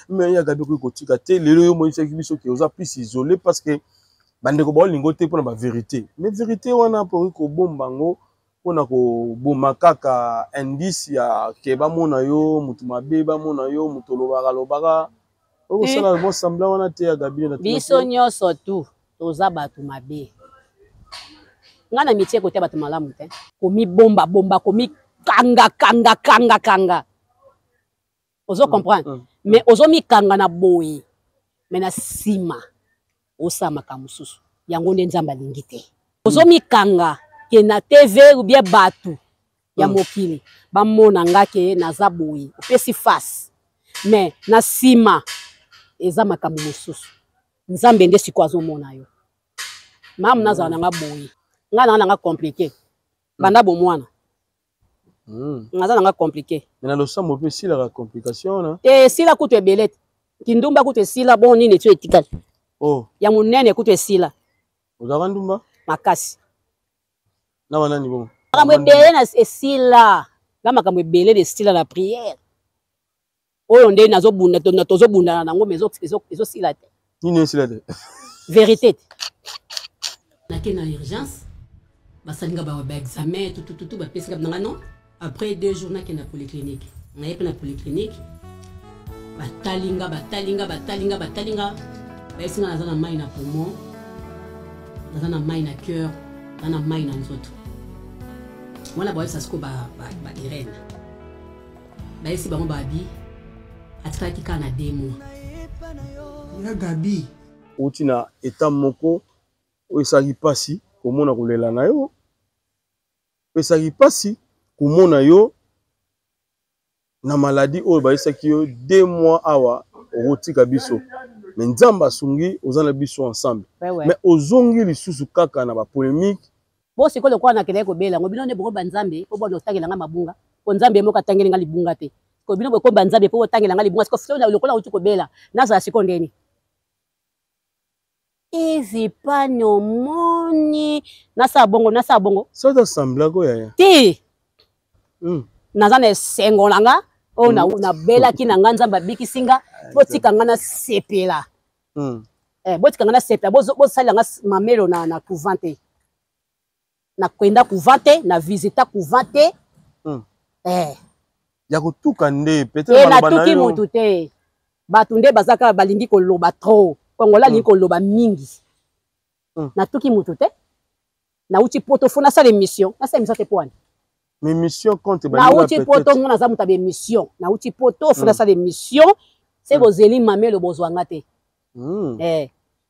Mais ya Gabi okoki kotika te. Lelo yo omonisaki biso ke oza plus isolé parce que bandeko baolinga te mpona baverité. Mais vérité wana mpo okoki kobomba yango mpona koboma kaka indice ya ke bamona yo motu mabe, bamona yo motu olobaka lobaka. Okosala bon semblant wana te ya Gabi na biso nyonso tu toza bato mabe. Nga na mitie kote bato malamu te. Komibomba bomba, komikanga kanga kanga kanga. Ozo comprendre? Mais ozo mikanga na boye. Mais na sima osala makambo mosusu. Yango nde Nzambe alingi te. Ozo mikanga ke na TV ou bien bato ya mokili bamona nga ke naza boye, opesi face. Mais na sima eza makambo mosusu. Nzambe nde sikoyo azomona yo. Mamu nazala na nga boye. Nga na nga compliqué. Banda bomwana. Naza na nga compliqué. Mais na losambo mpe esilaka complication wana. Te esila kutu ebele te. Kindumba kutu esila bon nini etu etikali. Oh. Ya munene kutu esila. Ozalaka ndumba? Makasi. Na banani bongo? Makambo ebele na esila. Nga makambo ebele na esila na prière. Oyo nde nazobunda tozobundana nango mais ezosila te. Nini esila te? Vérité te. Nake na urgence basali nga ba examen tutututu bapesi nga nanga non. Après 2 jours nake na polyclinique. Naye pe na polyclinique batali nga batali nga batali nga batali nga bayesi nga naza na mai na poumon, naza na mai na cœur, naza na mai na nzoto. Wana bayebisa sikoyo ba Irène. Bayesi bango babi atikalaki kaka na 2 mois. Ya Gabi. Outi na état moko oyo esalaki mpasi komona kolela na yo, esalaki mpasi komona yo na maladie oyo bayesaki yo 2 mois awa okotika biso. Mais Nzambe asungi oza na biso ensemble. Ouais, ouais. Mais ozongi lisusu kaka na ba polémique. Bo sikoyo lokola nakendaki kobela yango bino nde bokoba Nzambe po bwana otangela nga mabunga. Po Nzambe moko atangeli nga libunga te. Ko bino bokoba Nzambe po botangela nga libunga. Sikoyo lokola outi kobela nazala sikoyo ndeni. Easy pani omoni nasala bongo, nasala bongo. Soki semblant ko yaya. Te. Naza na esengo na nga oyo nabelaki na nga Nzambe abikisi nga, botika nga nasepela. Botika nga nasepela, bosalela nga mamelo na couvent te. Nakenda couvent te, na visita couvent te. Ya kotuka nde, peut-être Eh, maloba na natuki yo. motu te. Bato nde baza kaka balingi koloba trop. Kongola alingi koloba mingi. Natuki motu te. Nauti poto fo nasala émission. Nasala émission te po wana. Mais émission contre baninga Nauti peut-être. poto nga naza moto ya émission. Nauti poto fo nasala émission. Se bozeli mamelo bozwa nga te.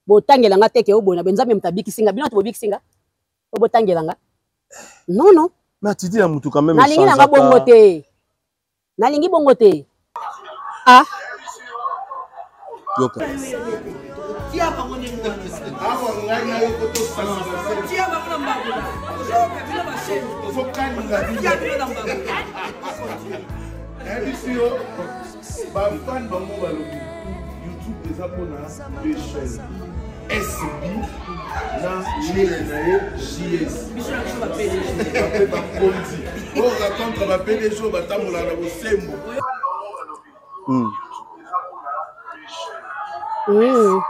Botangela nga te ke obona be Nzambe moto abikisi nga. Bino to bobikisi nga. Po botangela nga. Non, non. Mais atidi ya mutu quand même Nalingi nanga changeaka. bongo te. Nalingi bongo te. Ah. Yoka. Ba fan bango balobi YouTube eza mpona deux chaînes SB na lele na ye JS. Biso na biso ba PDG. Bape bakonzi. Oyo oza contre ba PDG oyo batambolaka na bosembo. Oh.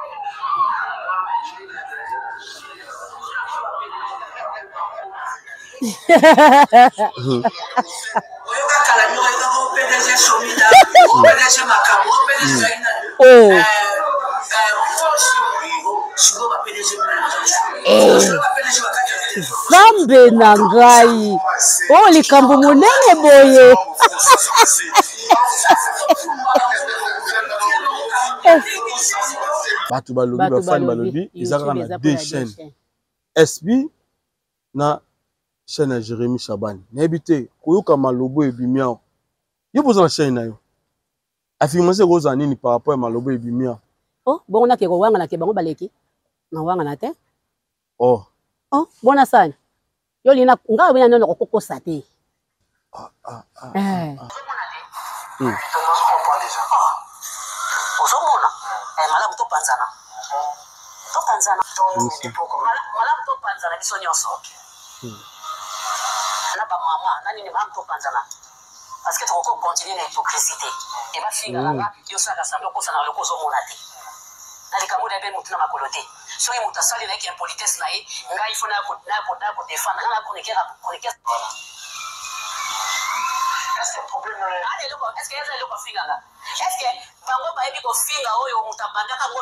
Nzambe na ngai. Oh, likambo monene boye. Bato balobi, Bato bafani balobi, balobi, eza kaka YouTube na eza deux mpona deux chaînes. chaînes. SB na chaîne ya Jérémy Chabani. Nayebi te koyoka malobo ebimi awa. Yo poza na chaîne na yo. Affirmation ekozala nini par rapport ya malobo ebimi awa? Oh, bongo nake kowanga na ke bango baleki. Na wanga na te. Oh. Oh, bona sani. Yo lina nga wena nono kokokosa te. Ah, ah, ah, Eh. ah. Ozomona? Malamu topanzana. Topanzana. Malamu topanzana biso nyonso. Na ba mama, na nini malamu topanzana. Parce que tokoki continuer na hypocrisie te. E bafingaka nga, yo osalaka semblant okosana na loko ozomona te. Na likambo na ye motu na makolo te. Soki moto asali na ye ki impolitesse na ye, ngai il faut naya kodefendre. Ngai na chroniqueur chroniqueur. Est-ce que problème na eloko, est-ce que eza eloko afingaka? Est-ce que bango bayebi kofinga oyo moto abandaka ngo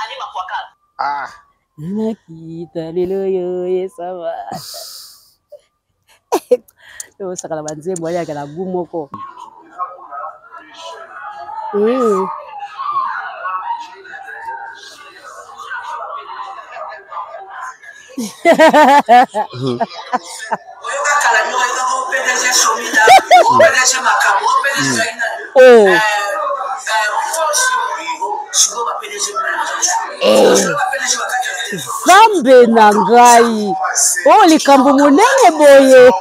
ani makwakala? Ah. Nakita lelo yo esaba. Osakala banzembo ayaka na gu moko. Oh. Nzambe na ngai oyo likambo monene boye.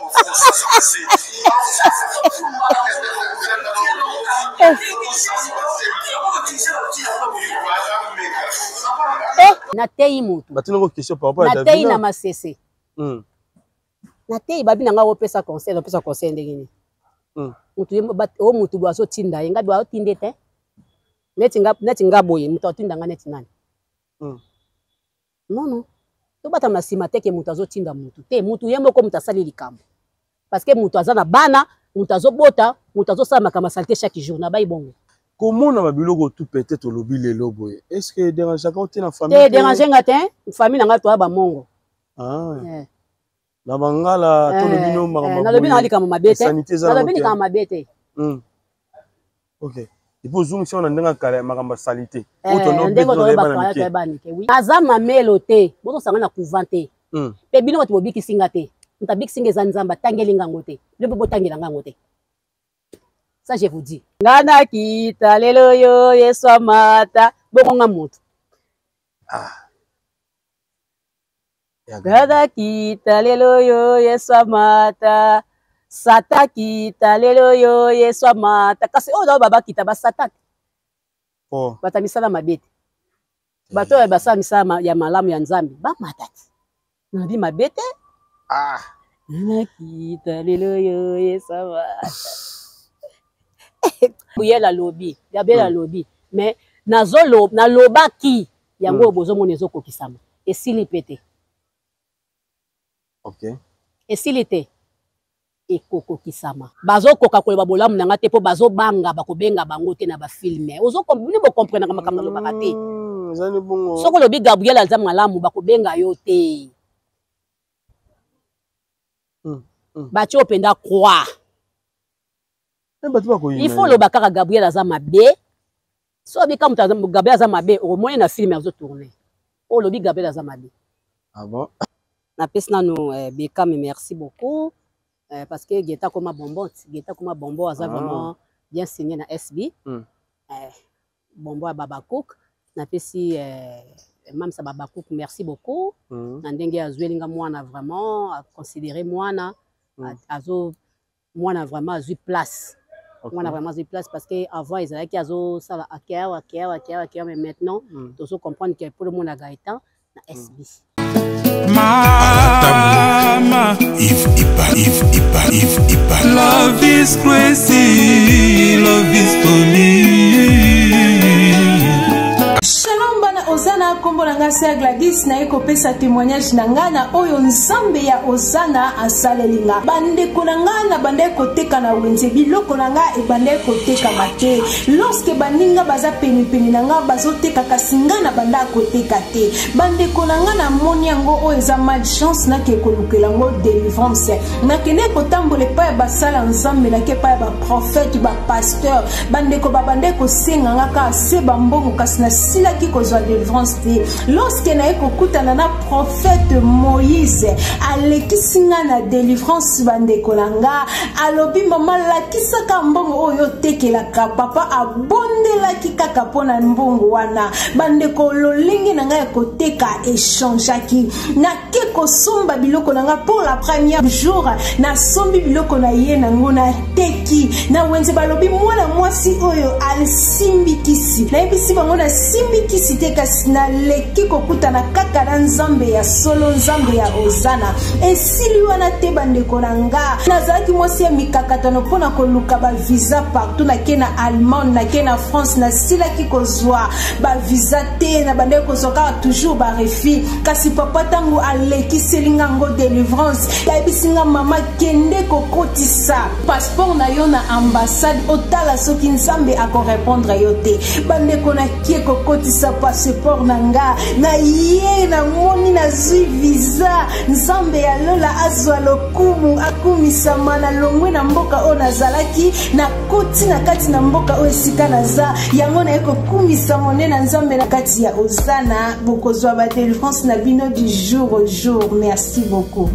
Nateyi motu batinako question par rapport nateyi na masese. Nateyi babi na ngai opesa conseil, opesa conseil ndenge nini? Mutu o mutu bo azotinda ye, ngai bo aotinde te. Neti nga boye mutu atinda nga neti nani? Non non. Tobatama na nsima te ke mutu azotinda mutu te. Mutu ye moko mutu asali likambo. Parce que mutu aza na bana, mutu azobota, mutu azosala makambo asali te chaque jour na bayi bongo. Komona ba biloko tout peut-être olobi lelo boye. Est-ce que dérangeaka te na famille? Te dérange nga te, famille na nga toya ba mongo. Ah. Na bangala to lobi no makambo. Na lobi na likambo mabe te. Na lobi likambo mabe te. OK. Et puis ozongisi wana ndenge kala makambo ya salite. Ndenge toyeba na mike. Oui. Aza mamelo te, bozosanga na couvent te. Pe bino bato bobikisi nga te. Moto abikisi nga eza Nzambe, atangeli nga yango te. Bino mpe botangela nga yango te. Ça je vous dis. Nga nakita lelo yo Yesu amata, bongo nga moto. Ah. Nga nakita lelo yo Yesu amata. Sata kita lelo yo Yesu amata. Kasi oyo nao babakita ba sata te. Oh. Bata misala mabe te. Bato oyo basala misala ya malamu ya Nzambe bamata te. Nalobi mabe te. Ah. Nakita lelo yo Yesu amata. Gabriel alobi, Gabriel alobi, mais nazolo nalobaki yango oyo bozomona ezokokisama. Esili pe te. Okay. Esili te. Ekokokisama. Bazokoka koloba bolamu na nga te po bazobanga bakobenga bango te na ba filme. Bino bokomprenaka makambo nalobaka te. Ezali bongo. Soki olobi Gabriel aza malamu bakobenga yo te. Batie yo mpenza croix. Il faut loba kaka Gabriel aza mabe. So obika moto Gabriel aza mabe, okomoni na film azo tourner. Olobi Gabriel aza mabe. Ah bon? Napesi nanu Bekame merci beaucoup parce que Guetta koma bonbon, Guetta koma bonbon aza vraiment bien signé na SB. Bonbon ya Baba Cook. Napesi Mamsa Baba Cook merci beaucoup. Na ndenge azweli nga mwana vraiment a considérer mwana azo mwana vraiment azwi place. Mwana vraiment azwi place parce que avant ezalaki azosala akeawa akeawa akeawa akeawa, mais maintenant tozo comprendre que pour le monde ya Gaëtan na SB. Mama, Yves Iba, Yves Iba, Yves Iba. Love is crazy, love is funny. Shalom bana Ozana, kombo na nga Sœur Gladys, naye kopesa témoignage na nga na oyo Nzambe ya Ozana asaleli nga. Bandeko na nga na bandaki koteka na wenze, biloko na nga ebandaki kotekama te. Lorsque baninga baza penepene na nga bazoteka, kasi nga na bandaki koteka te. Bandeko na nga namoni yango oyo eza malchance, nake kolukela yango délivrance. Nakende kotambola epai ya basala Nzambe, nake epai ya ba prophète, ba pasteur. Bandeko babandaki kosenga nga kaka se bambongo, kasi nasilaki kozwa délivrance te. Lorsque naye kokutana na prophète Moïse, alekisi nga na délivrance. Bandeko na nga alobi, mama lakisaka mbongo oyo otekelaka papa, abondelaki kaka mpona mbongo wana. Bandeko, lolenge na ngai ya koteka echangeaki. Nake kosomba biloko na nga pour la première jour, nasombi biloko na ye nango nateki na wenze. Balobi mwana mwasi oyo asimbi kisi, nayebisi bango nasimbi kisi te, kasi na Naleki kokutana kaka na Nzambe ya solo, Nzambe ya Ozana. Esili wana te bandeko na nga, nazalaki mwasi ya mikakatano mpo na koluka bavisa partout. Nake na Allemagne, nake na France, nasilaki kozwa bavisa te, nabandaki kozwa kaka toujours barefus. Kasi papa ntango alekiseli nga ngo délivrance, ayebisi nga, mama, kende kokotisa passeport na yo na ambassade, otala soki Nzambe akorépondre yo te. Bandeko, nakie kokotisa passeport na nga, na ye namoni nazwi visa. Nzambe ya lola azwa lokumu, akumisama. Nalongwe na mboka oyo nazalaki, nakoti na kati na mboka oyo esika naza. Yango naye kokumisa monene na Nzambe. Na kati ya Ozana bokozwa badélivrance na bino du jour au jour. Merci beaucoup.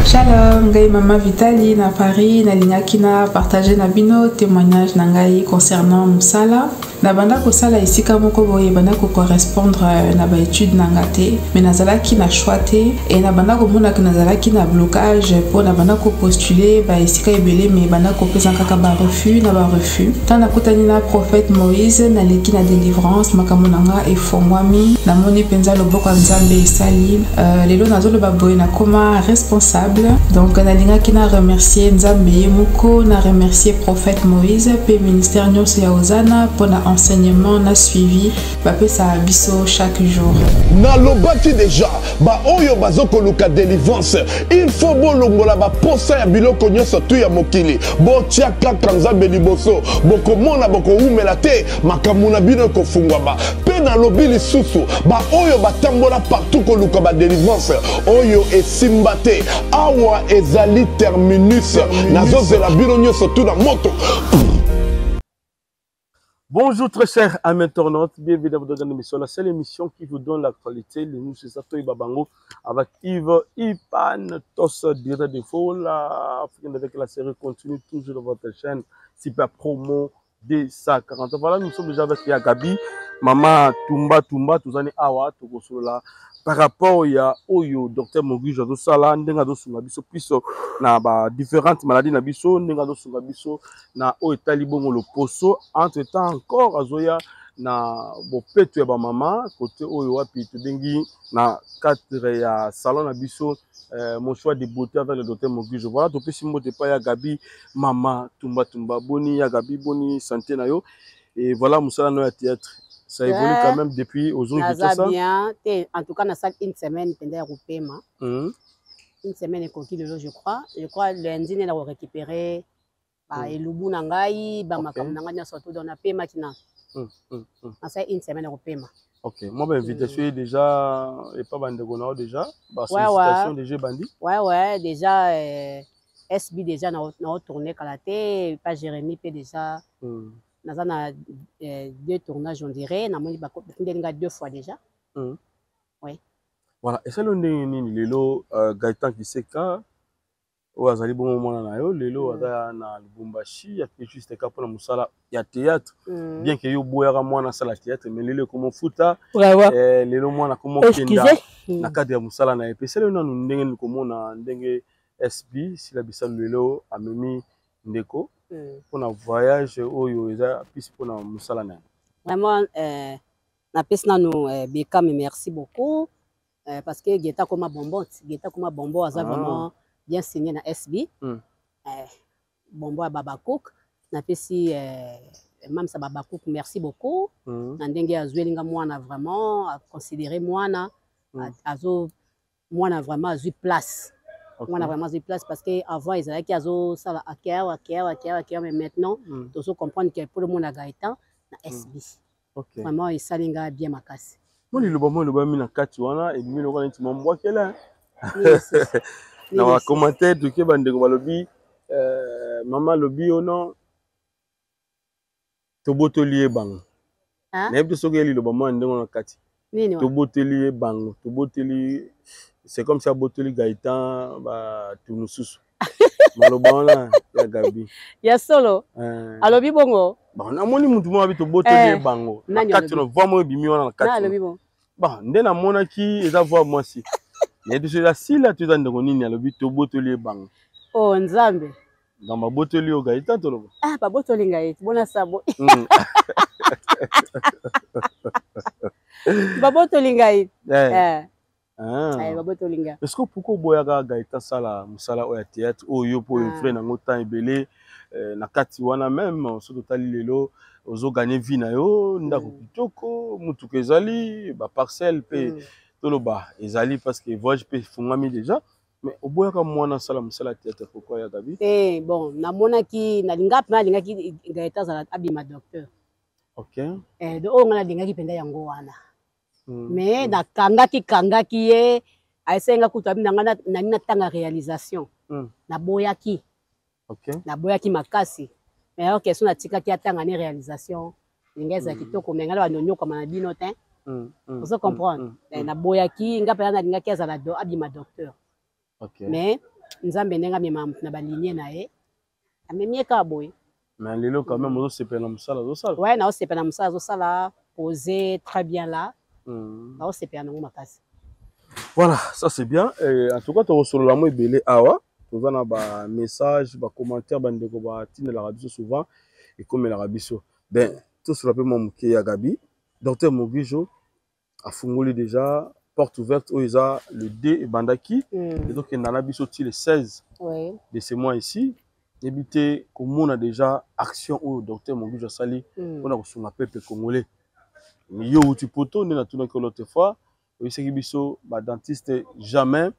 Shalom, ngai mama Vitali na Paris. Nalingaki na partage na bino témoignage na ngai concernant mosala. Nabanda kosala esika moko boye, ebanda kocorrespondre na baétude na nga te, mais nazalaki na choix te. E nabanda komonaka nazalaki na blocage, mpo nabanda kopostule baesika ebele, mais ebanda kopesa kaka barefus na barefus. Ntango nakutani na prophète Moïse, naleki na délivrance, makambo na nga efongwami. Namoni mpenza loboko ya Nzambe esali. Lelo nazoloba boye, nakoma responsable. Donc nalingaki na remercier Nzambe ye moko, na remercier prophète Moïse mpe ministère nyonso ya Ozana mpona enseignement na suivi bapesaka biso chaque jour. Nalobaki déjà, baoyo bazokoluka délivrance, il faut bolongola baposa ya biloko nyonso tu ya mokili, botia kaka Nzambe liboso. Bokomona, bokowumela te, makambo na bino ekofungwama. Mpe nalobi lisusu, baoyo batambola partout koluka badélivrance oyo esimba te, awa ezali terminus. Nazozela bino nyonso tu na moto. Bonjour très chers amis internautes, bienvenue dans votre grande émission, la seule émission qui vous donne l'actualité, les news, c'est ça, Babango, avec Yves Ipan Tos, directeur de faux, la avec la série continue toujours dans votre chaîne, Super Promo D140. Voilà, nous sommes déjà avec Ya Gabi, Maman Tumba Tumba, tous awa, là par rapport ya oyo docteur Mogujo azosala, ndenge azosunga biso plus na ba différentes maladies na biso, ndenge azosunga biso na oyo etali bongo loposo. Entre temps encore azoya na bopeto ya bamama, kote oyo wapi tobengi na cadre ya salon na biso, Mon choix de beauté avec le docteur Mogujo. Voilà, topesi mbote epai ya Gabi, mama Tumba Tumba. Boni ya Gabi, boni santé na yo? Et voilà, mosala no ya théâtre, ça évolue quand même depuis ozongi? Naza bien te. En tout cas nasali une semaine mpenza ya kopema. Une semaine ekoki lelo, je crois lundi nde na korécupérer ba elubu na ngai, bamakambo na ngai nyonso tout. Donc napemaki na nasali une semaine ya kopema. Ok, moi bainvitation ye déjà epa bandeko na yo, déjà basollicitation déjà ebandi? Ouais, déjà SB déjà naotourne kala te, pa Jérémie mpe déjà. Naza na deux tournages, on dirait namoni batindeli nga deux fois déjà. Ouais. Voilà, esali ndenge nini lelo Gaëtan Kiseka oyo azali bongo mwana na yo, lelo aza na Lubumbashi, ake juste ka mpona mosala ya théâtre? Bien que yo oboyaka mwana asala théâtre, mais lelo ekomofuta. Lelo mwana akomokenda na cadre ya mosala na ye. Mpe esali nanu ndenge nini komona ndenge SB Sila Bisalu lelo amemi ndeko mpona voyage oyo eza plus mpona mosala na ye? Vraiment, napesi nanu Bekame merci beaucoup, parce que Geta koma bonbon, Geta koma bonbon, aza vraiment bien signé na SB. Bonbon ya Babacook, napesi mamisa Babacook merci beaucoup na ndenge azweli nga mwana, vraiment aconsidéré mwana. Azo mwana vraiment azwi place. Mwana vraiment azwi place, parce que avant ezalaki azosala akeawa, akeawa, akeawa, akeawa, mais maintenant tozo comprendre que pour mona Gaëtan na SB, vraiment esali nga bien makasi. Mo liloba mo elobami na kati wana, ebimi lokola neti mwa mbwakela na bacommentaire. Toke, bandeko balobi, mama alobi ono tobotoli ye bango. Nayebi te soki ye liloba mwa ndenge wana kati. Nini wana? Toboteli ye bango, toboteli, c'est comme si abotoli Gaëtan bato mosusu. Maloba wana ya Gabi? Ya solo? Alobi bongo? Bon, namoni mutu moko abi tobotoli ye bango na Nani kati alobi? na voix moko ebimi wana na Na kati. alobi bongo? Bon, nde namonaki eza voix mwasi, nayebi so eza Sila to eza ndeko nini, alobi tobotoli ye bango. Oh Nzambe! Donc babotoli yo Gaëtan, toloba? Ah, babotoli ngai bona sabo. Babotoli ngai. Eh. Eh. Ah. Eh, babotoli ngai. Est-ce que pourquoi oboyaka Gaëtan asala mosala oyo ya théâtre oyo yo mpo oyo Ah. vrai nango temps ebele eh, na kati wana même soki totali lelo ozoganye vie na yo, ndako kitoko, motuka ezali, baparcelle mpe toloba ezali parce que voyage mpe efungwami déjà, mais oboyaka mwana asala mosala ya théâtre, pourquoi, ya Gabi? Te, bon, namonaki nalinga mpe nalingaki Gaëtan azala abima docteur. Eh, donc oyo ngai nalingaki mpenza yango wana. Mais nakangaki kangaki ye, ayesenga kutu abi na ngai nani natanga réalisation. Naboyaki. Naboyaki makasi. Mais alors question, natikaki atanga ne réalisation, ndenge ezala kitoko, mais ngai na banonyokama na bino te. Ozo comprendre? Eh, naboyaki, nga mpenza nalingaki azala abima docteur. Mais Nzambe ndenge amema moto na balinie na ye, amemi ye kaka boye. Mais lelo quand même ozosepela na mosala ozosala? Ouais, naosepela na mosala azosala, posé très bien là. Naosepela nango makasi. Voilà, ça c'est bien. Et en tout cas, tokosolola mo ebele awa. Toza na ba message, ba commentaire, bandeko batindelaka biso souvent, ekomelaka biso. Ben, tosolola mpe mwa moke ya Gabi. Docteur Mogijo afungoli déjà porte ouverte oyo eza le 2 ebandaki, ezokenda na biso ti le 16 de ce mois ici. Yebi te komona déjà action oyo docteur Mogijo asali mpona kosunga peuple congolais. Yo outi poto, nde natunaki yo l'autre fois, oyebisaki biso badentiste jamais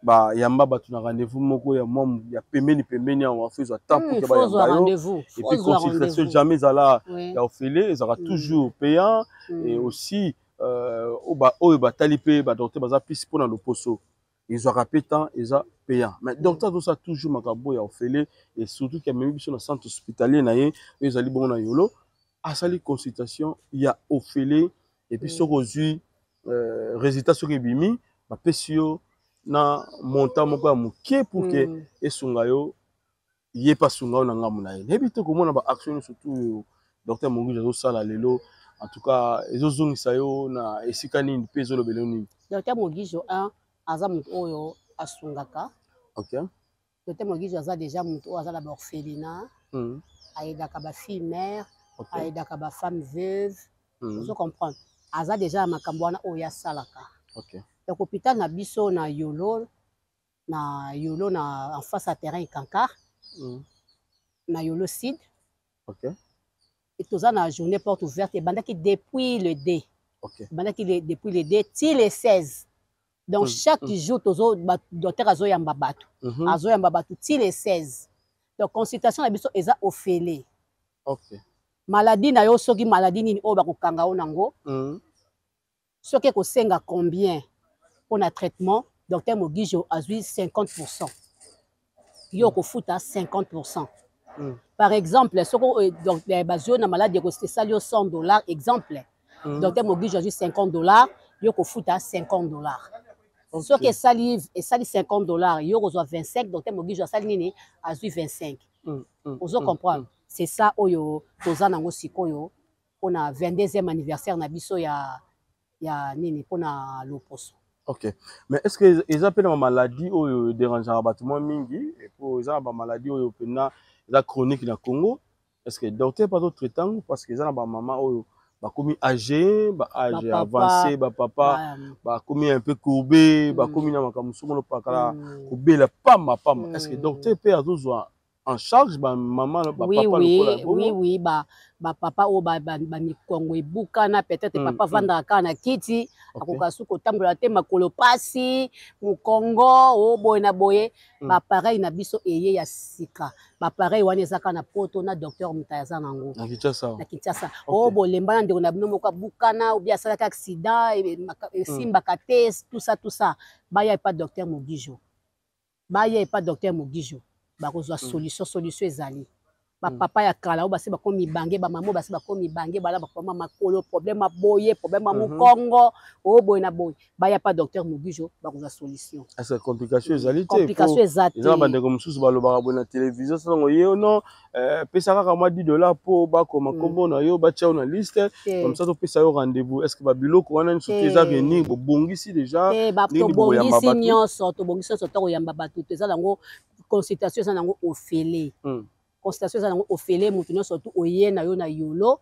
bayamba bato na rendez-vous moko ya mwa ya pembeni pembeni awa, faut ezwa temps pour que faut ozwa bayamba yo. rendez-vous. Et Faut puis ozwa consultation rendez-vous. jamais ezala ya ofele, ezalaka toujours payant. Et aussi oyo batali mpe badocteur baza plus mpona loposo, ezwaka mpe temps, eza payant, mais docteur azosala toujours makambo ya ofele. Et surtout ki amemi biso na centre hospitalier na ye oyo ezali bongo na Yolo, asali consultation ya ofele. Et puis soki ozwi résultat, soki ebimi, bapesi yo na montant moko ya moke pour que esunga yo, ye mpe asunga yo na ngambo na ye. Nayebi te komona baaction nyonso tu oyo docteur Mogijo azosala lelo, en tout cas ezozongisa yo na esika nini mpe ezolobela yo nini? Docteur Mogijo 1 aza moto oyo asungaka. Docteur Mogijo aza déjà moto oyo aza na baorphelinat, ayedaka bafille mère, ayedaka bafemme veuve. Ozo comprendre? Aza déjà na makambo wana oyo asalaka. Donc hôpital na biso na Yolo, na Yolo, na en face ya terrain Kankar, na Yolo Sud. Et toza na journée porte ouverte ebandaki depuis le 2. Ebandaki depuis le 2 ti le 16. Donc chaque jour tozo docteur azoyamba bato. Azoyamba bato ti le 16. Donc consultation na biso eza ofele. Maladie na yo, soki maladie nini oyo bakokanga yo nango, soki ekosenga combien mpona traitement, docteur Mogijo azwi 50, yo okofuta 50. Par exemple, soki donc, bazwi yo na maladie esali yo 100 $, exemple, docteur Mogijo azwi 50 $, yo kofuta 50 $. Soki esali 50 $, yo kozwa 25, docteur Mogijo asali nini? Azwi 25. Ozo comprendre? C'est ça oyo toza nango sikoyo mpona 22e anniversaire na biso ya nini, mpona loposo. Ok, mais est ce que eza mpe na bamaladie oyo dérangeaka bato mwa mingi, po eza na bamaladie oyo mpena eza chronique na Congo, est ce que docteur mpe azotraite yango? Parce que eza na bamama oyo bakomi âgé, baâge avancé, bapapa bakomi un peu courbé, bakomi na makambo mosusu mono pakala kobela pamba pamba. Est ce que docteur mpe azozwa en charge bamama, bapapa? Oui. Lokola Oui, bapapa oyo bamikongo ebukana, peut-être papa avandaka kaka na kiti, akoka su kotambola te, makolo pasi, mokongo o boye na boye, baappareil na biso eye ya sika. Baappareil wana eza kaka na poto na docteur Mutaya aza nango. Na Kinshasa? Na Kinshasa. Oyo bolemba na ndeko na bino moko abukana obi asalaki accident, esimbaka te, tout ça, tout ça, baya epa docteur Mogijo, baya epa docteur Mogijo, bakozwa solution. Solution ezali. Bapapa ya kala oyo basi bakomi mibange, bamama oyo basi bakomi mibange, bala bakoma makolo, problème ya boye, problème ya mokongo oyo boye na boye, baya pa docteur Mogijo, bakozwa solution. Est-ce que complication ezali te? Complication eza te. Eza na bandeko mosusu balobaka boye na télévision, sango ye no pesa kaka mwa 10 $ mpo bakoma nkombo na yo, batia yo na liste, comme ça topesa yo rendez-vous. Est ce que babiloko wana nyonso te eza réuni, bobongisi déjà? Tobongisi nyonso, tobongisi nyonso. To koyamba bato, eza nango consultation, eza nango ofele. Consultation eza nango ofele. Moto nyonso tu oye na yo na Yolo.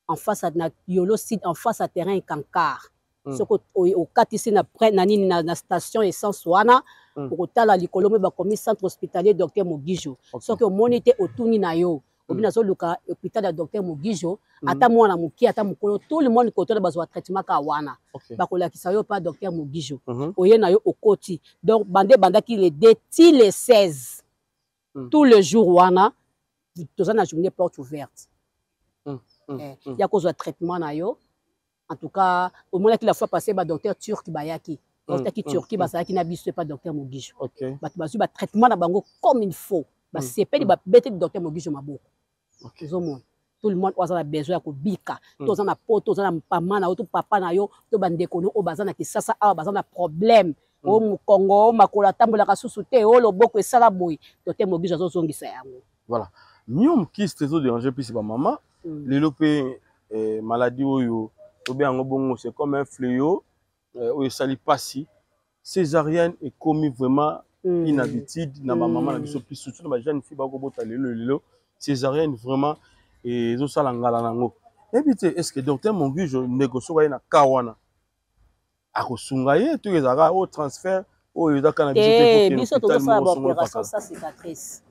En face na Yolo Sud, en face à terrain Kankar. Soki okatisi na na nini na station essence wana, okotala likolo mpe bakomi centre hospitalier docteur Mogijo. Soki omoni te, otuni na yo, obi nazoluka hôpital ya docteur Mogijo. Ata mwana moke, ata mokolo, tout le monde kotala, bazwa traitement kaka wana. Bakolakisa yo pa docteur Mogijo. Oye na yo, okoti. Donc bande ebandaki le 2 ti le 16, tous les jours wana toza na journée porte ouverte. Ya kozwa traitement na yo. En tout cas, omonaki la fois passée, badocteur turc bayaki, bautaki Turquie, bazalaki na biso epa docteur Mogijo. Bato bazwi batraitement na bango comme il faut, basepeli, babeteli docteur Mogijo maboko. Ozomona, tout le monde oyo aza na besoin ya kobika, to oza na poto, oza na mama na yo to papa na yo to bandeko no oyo baza na Kisasa awa, baza na problème o mokongo, o makolo atambolaka susu te, o loboko esala boye, docteur Mogijo azozongisa yango. Voilà, myome, kyste ezodéranger mpisi bamama. Lelo mpe maladie oyo tobe yango bongo, c'est comme un fléau oyo esali mpasi. Césarienne ekomi vraiment une habitude na bamama na biso, plus surtout na bajeune fille bakobota lelo. Lelo césarienne vraiment ezosala ngala nango. Yebi te, est ce que docteur Mongijo, ndeko soki aye na ka wana, akosunga ye to ezalaka oyo transfert oyo eza kaka na biso te? Biso tozosala baopération sans cicatrice.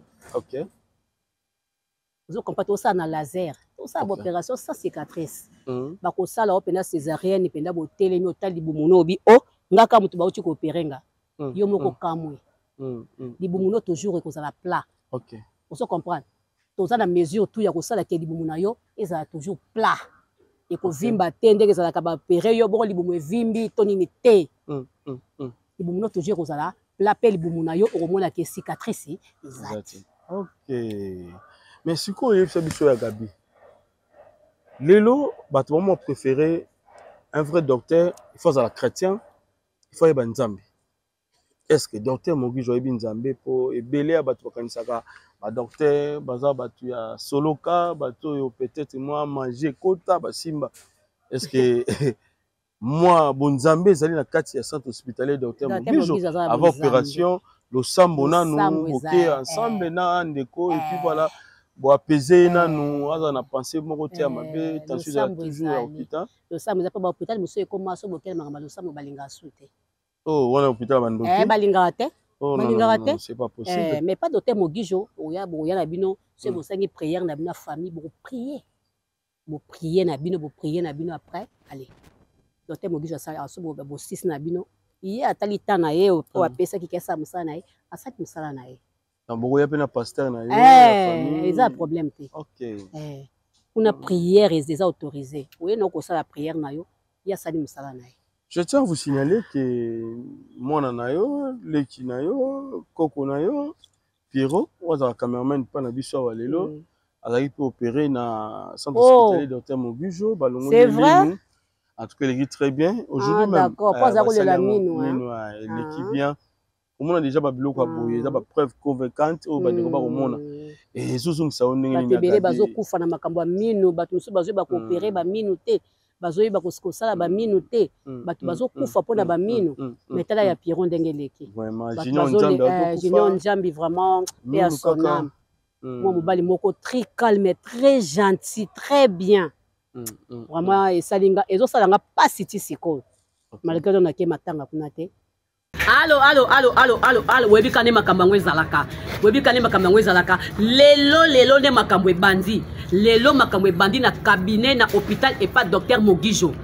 Ozokompa, tosala na laser, tosala baopération sans cicatrice. Bakosala o mpenza césarienne mpenza, botelemi, otali libumu no, obi o ngaka moto bauti koopérer nga. Yo moko kamwe, libumu no toujours ekozala plat. Ozo comprendre, toza na mesure tout ya kosala ke libumu na yo ezala toujours plat, ekovimba te ndenge ezalaka baopérer yo bongo libumu evimbi to nini te. Libumu no toujours ekozala plat, mpe libumu na yo okomona ke cicatrice eza te. Ok, mais sikoyo oyebisa biso ya Gabi, lelo bato bamo préféré un vrai docteur, il faut azala chrétien, il faut ayeba Nzambe. Est ce que docteur Mogijo ayebi Nzambe? Mpo ebele ya bato bakanisaka badocteur baza bato ya soloka, bato oyo peut-être mwa magie ekota basimba. Est ce que mwa bonzambe ezali na kati ya centre hospitalier docteur Mogijo? Avant opération, losambo nanu, boke ensemble na ndeko, et puis voilà, boapese ye nanu, aza na pensée moko te ya mabe, tension ezala toujours ya hôpital. Losambo eza mpo bahôpital mosusu ekoma so bokele makambo ya losambo, balingaka su te. Oh, wana hôpital bandoki. Balingaka te. Balingaka te. C'est pas possible. Mais pas docteur Mogijo. Oya, boya na bino, so bosangi prière na bino ya famille, bokoprier, boprier na bino, boprier na bino, après allez, docteur Mogijo asali so bosisi na bino. Ye atali ta na ye oyo apesaki kesa mosala na ye, asali mosala na ye. Bokoya mpe na pasteur na yo? Eza problème te. Kuna prière eza autorisé, oye na okosala prière na yo, ye asali mosala na ye. Je tiens à vous signaler que mwana na yo, leki na yo, koko na yo Pierrot oyo azalaka cameraman mpa na biso awa lelo, azalaki mpe opéré na centre hospitalier docteur Mogijo, balongoli minu. En tout cas, eleki très bien aujourd'hui. Ah, même d'accord, po aza kolela minu. Minu eleki bien. Omona déjà babiloko ya boye, eza bapreuve convaincante oyo bandeko bakomona, ezozongisa yo ndenge. Bato ebele bazokufa na makambo ya minu. Bato mosusu bazoyeba koopérer baminu te, bazoyeba kosala baminu te. Bato bazokufa mpona baminu. Mais tala ya Pierrot ndenge eleki. Junior Nzambi vraiment, mpe ya son âme, mwa mobali moko très calme, très gentil, très bien vraiment. Esali nga, ezosala nga mpasi ti sikoyo, malgré donc nake matanga kuna te. Alo, alo, alo, alo, alo, alo! Oyebi ka nde makambo yango ezalaka, oyebi ka nde makambo yango ezalaka. Lelo, lelo nde makambo ebandi. Lelo makambo ebandi na cabinet, na hôpital epa docteur Mogijo.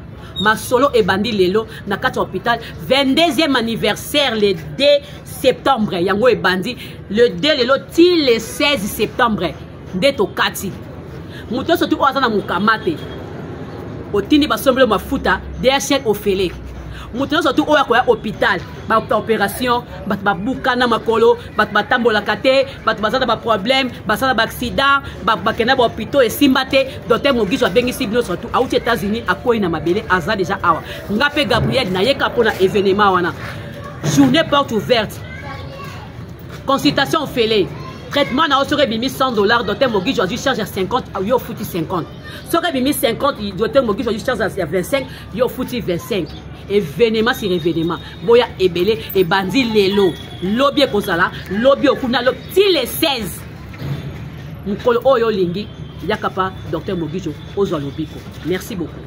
Masolo ebandi lelo na kati ya hôpital, 22e anniversaire, le 2 septembre. Yango ebandi le 2 lelo ti le 16 septembre nde tokati. Moto nyonso ti oyo aza na mokama te, otindi basombeli mafuta DHL ofele. Moto nyonso tu oyo akoya hôpital, baopération, bato babukana makolo, bato batambolaka te, bato baza na baproblème, basala baaccident, bakenda bahôpitaux esimba te, docteur Mogiso abengisi bino. Surtout auti États-Unis, akwei na mabele, aza déjà awa. Nga mpe Gabriel nayeka mpona événement wana, journée porte ouverte, consultation ofele, traitement na yo. Soki ebimi 100 $, docteur Mogijo azwi charge ya 50, yo ofuti 50. Soki ebimi 50, docteur Mogijo azwi charge ya 25, yo ofuti 25. Événement sur événement, boya ebele. Ebandi lelo, lobi ekozala lobi okuna, lobi ti le 16. Mokolo oyo olingi. Yaka pa docteur Mogijo, ozwa lobiko. Merci beaucoup.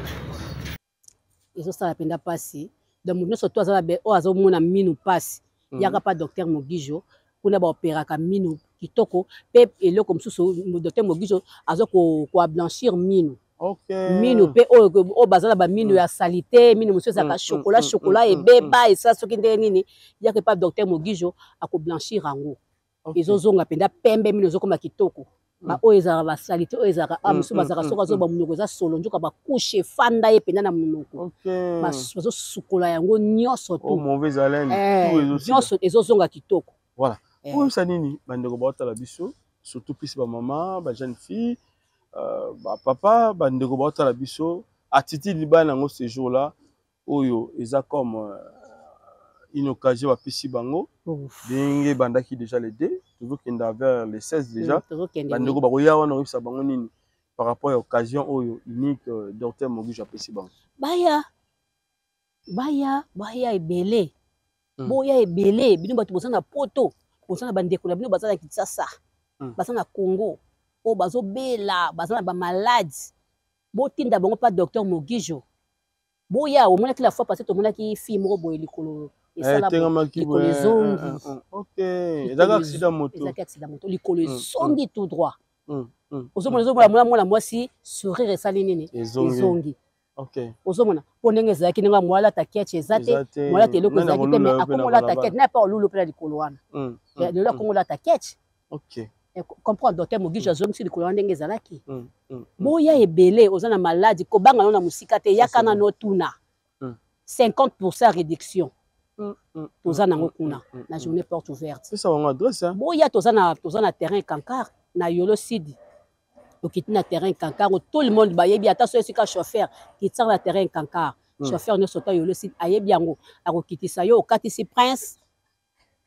Ezosala mpenza mpasi. Donc moto nyonso to aza na oyo azomona minu mpasi, yaka pa docteur Mogijo, kuna baoperaka minu kitoko mpe eloko mosusu. Docteur Mogijo aza koablanchir minu. Minu mpe oyo oyo baza na baminu ya saleté, minu mosusu ezalaka chocolat, chocolat ebeba, esala soki ndenge nini, yaka epa docteur Mogijo, akoblanchir yango. Ezozonga mpenza pembe, mino ezokoma kitoko. Baoyo ezalaka basaleté, oyo ezalaka a mosusu bazalaka soki azoba monoko eza solo, nzoka bacouches efanda ye mpenza na monoko, bazosukola yango nyonso tu, nyonso ezozonga kitoko. Voilà. Oyebisa nini bandeko baotala biso, surtout plus bamama, bajeune fille, bapapa, bandeko baotala biso, attitude libala yango ce jour là oyo eza comme une occasion bapesi bango, ndenge ebandaki déjà le 2, tozokenda vers le 16 déjà, bandeko bakoya wana, oyebisa bango nini par rapport ya occasion oyo unique docteur Mogijo apesi bango? Baya, baya, baya ebele. Boya ebele, bino bato boza na Poto, boza na bandeko na bino baza na Kinshasa, baza na Congo, oyo bazobela, baza na bamaladi, botinda bango mpa docteur Mogijo. Boya. Omonaki la fois passé, tomonaki fille moko boye, likolo esala, likolo ezongi. Ezalaki accident moto. Ezalaki accident moto, likolo ezongi tout droit. Ozomona, ozomona mwana, mwana mwasi, sourire esali nini? Ezongi. Ozomona mpo ndenge ezalaki, ndenge mwalata ketch eza te, mwalata eloko ezalaki te, mais akomolata ketch na pa olulu mpe na likolo wana. Lelo akomolata ketch. Comprendre, docteur Mogijo azongisi likolo wana ndenge ezalaki. Boya ebele. Oza na maladi, kobanga no na mosika te, yaka nano tuna. 50 réduction toza nango kuna na journée porte ouverte. Pesa bango adresse. Boya, toza na terrain Kankar, na Yolo Sud. Okiti na terrain Kankar, tout le monde bayebi. Ata so esika chauffeur kitisaka na terrain Kankar, chauffeur nyonso ta Yolo Sud ayebi yango, akokitisa yo. Okatisi Prince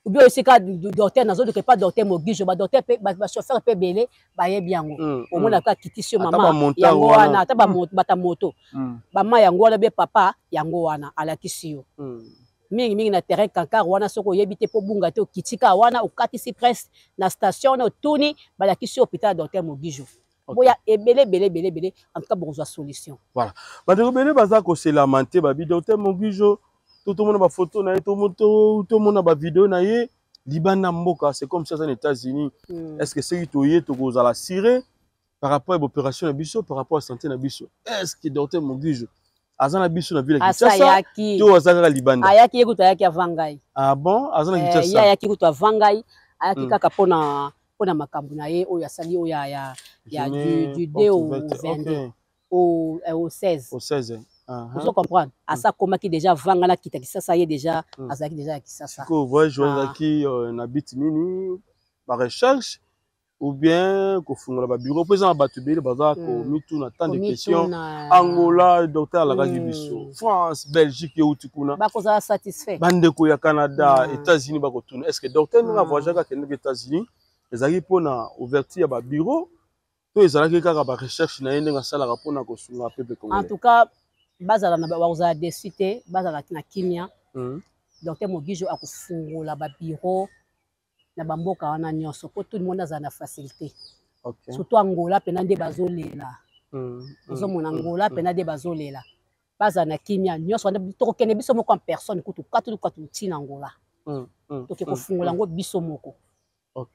obi oyo esika docteur nazoluka epa docteur Mogijo, badocteur mpe bachauffeur mpe ebele bayebi yango. Omona kaka akitisi yo, mama yango wana, ata bata moto, bama yango wana be papa yango wana alakisi yo. Mingimingi na terrain Kankar wana. Soki oyebi te mpo bunga te, okiti kaka wana, okatisi Prince na station wana, otuni, balakisi yo hôpital ya docteur Mogijo. Boya ebele, ebele, ebele, ebele. En tout cas bokozwa solution. Voilà, bandeko ebele baza koselama te, babi docteur Mogijo to tomona bafoto na ye, tomona bavideo na ye libanda mboka, c'est comme si aza na États-Unis. Est ce que soki toye, tokozala assuré par rapport ya baopération na biso, par rapport ya santé na biso? Est ce que docteur Mogijo aza na biso na ville ya Kinshasa to aza kaka libanda? Ayaki, ye kutu ayaki avant ngai. Ah bon, aza na Kinshasa? Ye ayaki kutu avant ngai. Ayaki kaka mpona makambo na ye oyo asali, oyo ya du 2 au 22, au 16. Au 16. Ozo comprendre, asa akomaki déjà avant ngai nakita Kisasa. Ye déjà azalaki déjà ya Kisasa. Sikoyo voyage wana ezalaki na but nini? Barecherche ou bien kofungola babureau? Mpo eza na bato ebele baza komituna tant de questions. Angola, docteur alakaki biso, France, Belgique, euti kuna. Bakozala satisfait. Bandeko ya Canada, États-Unis bakotuna: est ce que docteur ndenge avoyageaka, akendeki États-Unis, ezalaki mpona ouverture ya babureau to ezalaki kaka barecherche na ye ndenge asalaka mpona kosunga peuple congolais? En tout cas bazala na, bakozala déçu te, bazala na kimia. Docteur Mogijo akofungola babureau na bamboka wana nyonso mpo tout le monde azala na facilité. Surtout Angola mpena nde bazolela. Ozomona, Angola mpena nde bazolela. Bazala na kimia nyonso wana, tokokende biso moko en personne kutu, katu katu ntina Angola. Toke kofungola yango biso moko.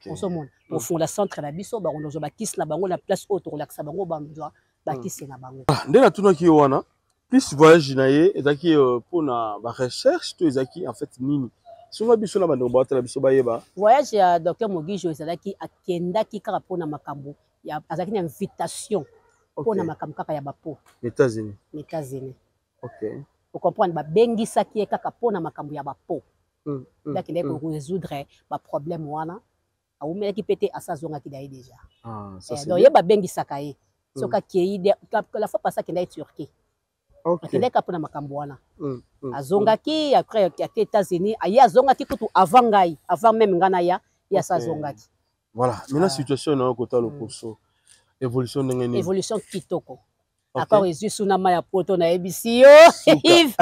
Ozomona, tokofungola centre na biso, bakonozwa bakisi na bango na place oyo tokolakisa bango, bazwa bakisi na bango. Nde natunaki ye wana, plus voyage na ye ezalaki mpona barecherche to ezalaki en fait nini? Songa biso na bandeko baotala biso bayeba. Voyage ya docteur Mogijo ezalaki, akendaki kaka mpona makambo ya, azalaki na invitation mpona makambo kaka ya bapo. États-Unis. Na États-Unis. Ocomprendre, babengisaki ye kaka mpona makambo ya bapo. Nde akendaki korésoudre baproblème wana. Awumelaki mpe te, asa azongaki na ye déjà. Ah, ça, c'est donc bien. Ye babengisaka ye, soki akei, la fois passée akendaki Turquie. Akendaki kaka mpona makambo wana. Azongaki après ake États-Unis. Aye, azongaki kutu avant ngai, avant même ngai naya, ye asa azongaki. Voilà, maintenant situation na yo kota loposo, évolution ndenge nini? Évolution kitoko. Accord ezwi suna mai ya Poto, nayebisi yo Yves.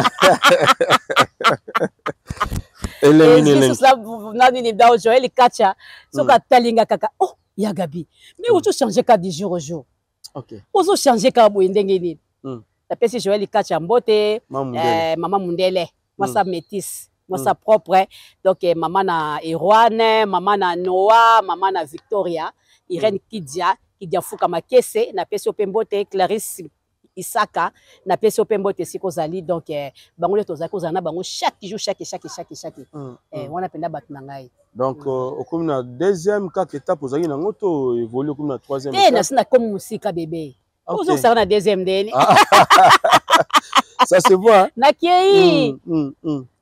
Elengi. Ezwi Elengi. Susu na nini, donc Joel Kacha soki atalinga kaka: "Oh, ya Gabi, mais ozo change ka du jour au jour." Okay. Ozo changer kaka boye ndenge nini? Napesi Joel Kacha mbote, mama mundele, mwasa métis, mwasa propre. Donc mama na Erwane, mama na Noa, mama na Victoria, Irene Kidia, Kidia Fuka Makese, napesi yo mpe mbote. Clarisse Isaka, napesi yo mpe mbote esika ozali. Donc bango nde tozali kozala na bango chaque jour, chaque, chaque, chaque, chaque. Wana mpenza bato na ngai. Donc okomi na deuxième kaka étape, ozalaki nango to évolue, okomi na troisième? Te, nasi nakomi mosika, bebe. Ozokisaka na deuxième ndeni? Ça se voit. Nakei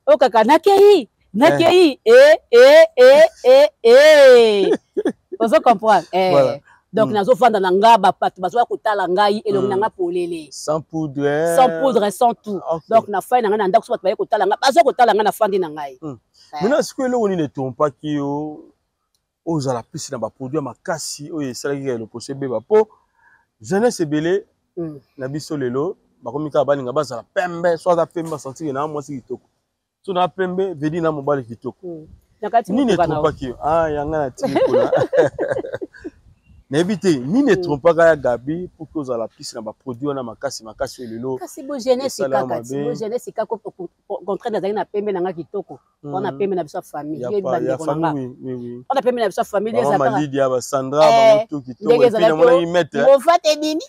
oyo kaka, nakei, nakei e e e e e, ozo comprendre eh. Voilà. Donc nazofanda na nga, bato bazoya kotala ngai, elongi na nga polele. Sans poudre. Sans poudre, sans tout. Donc nafandi na ngai na ndako, so bato baye kotala ngai, bazoya kotala ngai, nafandi na ngai. Maintenant sikoyo, eloko nini etrompaki yo ozala plus na baproduit ya makasi oyo esalaki kaka loposo ebeba? Mpo jeunesse ebele na biso lelo bakomi kaka balinga bazala pembe. So aza pembe, asentir na mwasi kitoko. So na pembe vedi na mobali kitoko. Nini etrompaki yo? Ah, yanga na tiki kuna, nayebi te nini etrompaka ya Gabi pour que ozala plus na baproduit wana makasi makasi oyo lelo. Kasi bo jeunesse kaka ti bo jeunesse kaka. Contraire, nazalaki na pembe na nga kitoko wana, pembe na biso ya famille, yo bandeko na nga wana, pembe na biso ya famille. Lydia, basandra, bamutu kitoko. Et puis namonaki maître. Mofate ebimi.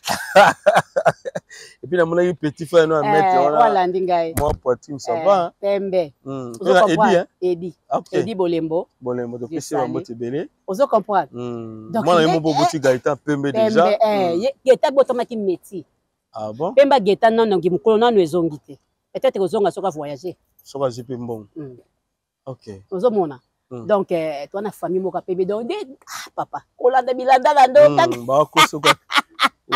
Et puis namonaki petit frère no ya maître wana. Walandi ngai. Mwa poitrine, ça va. Pembe. Edi. Edi, Edi Bolembo. Bolembo, topesi bambote ebele. Ozo comprendre? Mwana ye moko oboti Gaëtan, pembe déjà. Gaëtan botamaki métier. Ah bon? Pemba Gaëtan nano mokolo nano ezongi te, peut-être kozonga soki avoyage. Soki azwi mpe mbongo. Ok. Ozomona? Donc toa na famille moko apembe. Donc nde, ah, papa, kolanda bilandalanda kaka. Bakosoka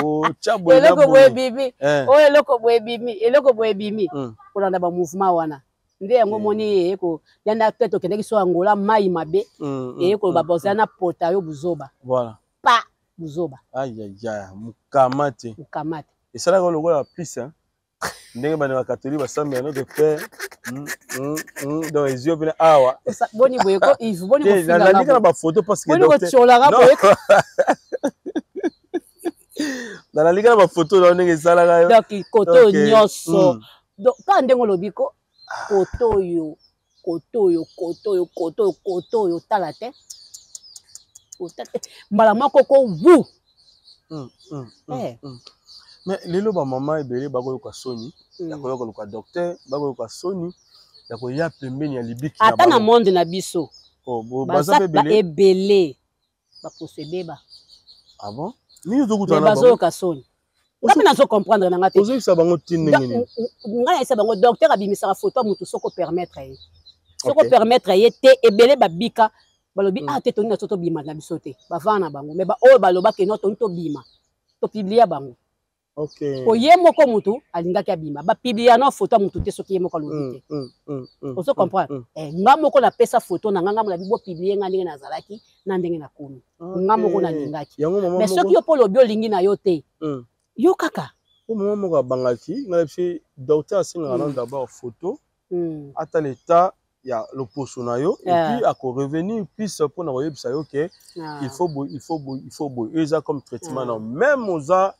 otya boye. Eloko boye ebimi oyo, eloko boye ebimi, eloko boye ebimi. Kolanda bamouvement wana nde yango omoni eye yanda te. Tokendaki so Angola, mai mabe eye koloba bozala na pota yo buzoba. Voilà. Pa buzoba. Ayaya, mokama te. Mokama te. Esalaka lokola plus ndenge bana bakatoli basambela Notre Père. Donc ezwi yo mpena awa. Boni boye ko, Yves, boni? Nalandi kaka bafoto parce que boni kotiolaka boye? Nalandi kaka bafoto na ndenge esalaka yo. Donc kote oyo nyonso, donc kaka ndenge olobi ko, kote oyo, kote oyo, kote oyo, kote oyo, kote oyo, tala te, mbala moko ko wu. Mais lelo bamama ebele bakoyoka soni ya koyoka luka docteur, bakoyoka soni ya koya pembeni ya libiki. Ata na monde na biso. Baza ebele, ebele baposo ebeba. Ah bon? Nini ozokutana? Bazoyoka soni, nga mpe nazo comprendre na nga te. Ozoyebisa bango ti ndenge nini? Ngai nayebisa bango, docteur abimisaka photo ya motu soki opermettre ye. Soki opermettre ye te, ebele babika, balobi: "Ah te, tolingi na biso tobima na biso te." Bavanda na bango. Mais baoyo balobaki: "No, tolingi tobima", topublia bango. Po ye moko motu alingaki abima, bapublia no photo ya motu te soki ye moko alobi te. Ozo comprendre? Nga moko napesa photo na nga, nga nabi bopublier nga ndenge nazalaki na ndenge nakomi. Nga moko nalingaki. Mais soki yo mpo olobi olingi na yo te, yo kaka. Po mama moko abangaki nga, biso docteur asengaka nano d'abord photo, ata l'état ya loposo na yo, et puis akorevenir plus mpona koyebisa yo ke il faut boye, il faut boye, il faut boye. Oyo eza comme traitement na même oza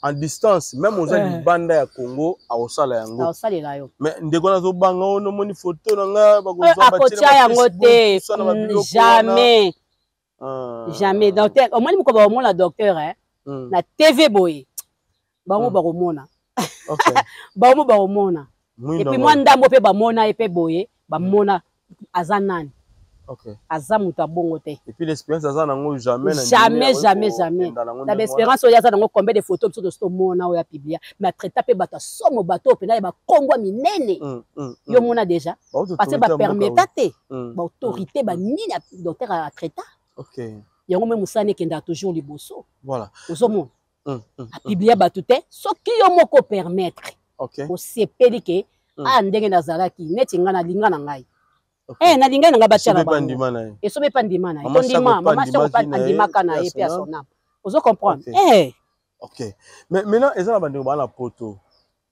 en distance, même oza libanda ya Congo, akosala yango. Akosalela yo. Mais ndeko nazobanga oyo, nomoni photo na nga. Akotia yango te, jamais, jamais. Docteur, omoni moko bakomona docteur na TV boye, bango bakomona, bango bakomona. Et puis mwa ndambo mpe bamona ye mpe boye, bamona aza nani, aza moto abongo te. Et puis l'expérience aza nango, jamais. Jamais, jamais, jamais. Na baexpérience oyo aza nango, combien de photo biso tosi tomona oyo apublia? Mais atraita mpe bato asomo, bato oyo mpena ya bakombwa minene, yo mona déjà, parce que bapermeta te, baautorité banini, docteur atraita. Yango me mosala ekendaka toujours liboso. Ozomona, apublia bato te soki yo moko permettre. Osepeli ke a ndenge nazalaki neti ngai nalinga na ngai, nalingai na ngai batia na bango, esobe mpe ndima na ye, tondima mama Soko mpe andimaka na ye mpe ya son âme. Ozo comprendre? Ok, mais maintenant eza na bandeko baa na poto,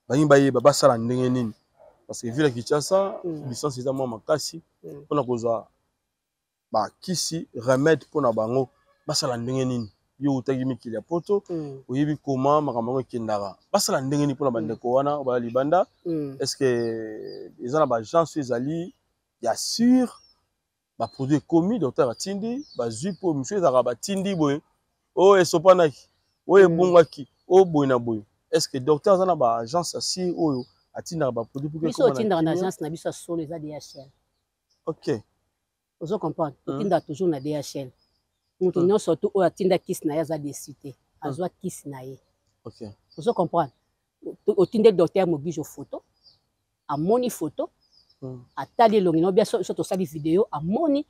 balingi bayeba basala ndenge nini, parce que ville ya Kinshasa, licence eza mwa makasi mpona kozwa bakisi, remède mpona bango. Basala ndenge nini? Yo outaki mikili ya poto, oyebi koma makambo yango ekendaka. Basala ndenge nini mpona bandeko wana oyo baya libanda? Est ce que eza na baagence oyo ezali ya sûr, baproduit ekomi, docteur atindi, bazwi? Mpo mosusu ezalaka batindi boye, oyo esopanaki, oyo ebungaki, oyo boye na boye. Est ce que docteur aza na baagence ya sûr oyo atindaka baproduit pour que Biso ekoma na otindaka na kimia? Agence na biso ya solo eza DHL. Ozo comprendre? Otindaka toujours na DHL. Moto nyonso tu oyo atinda kisi na ye aza déçu te, azwa kisi na ye. Ozo comprendre? Otindeli docteur Mogijo photo, amoni photo, atali elongi no bien. So tosali video, amoni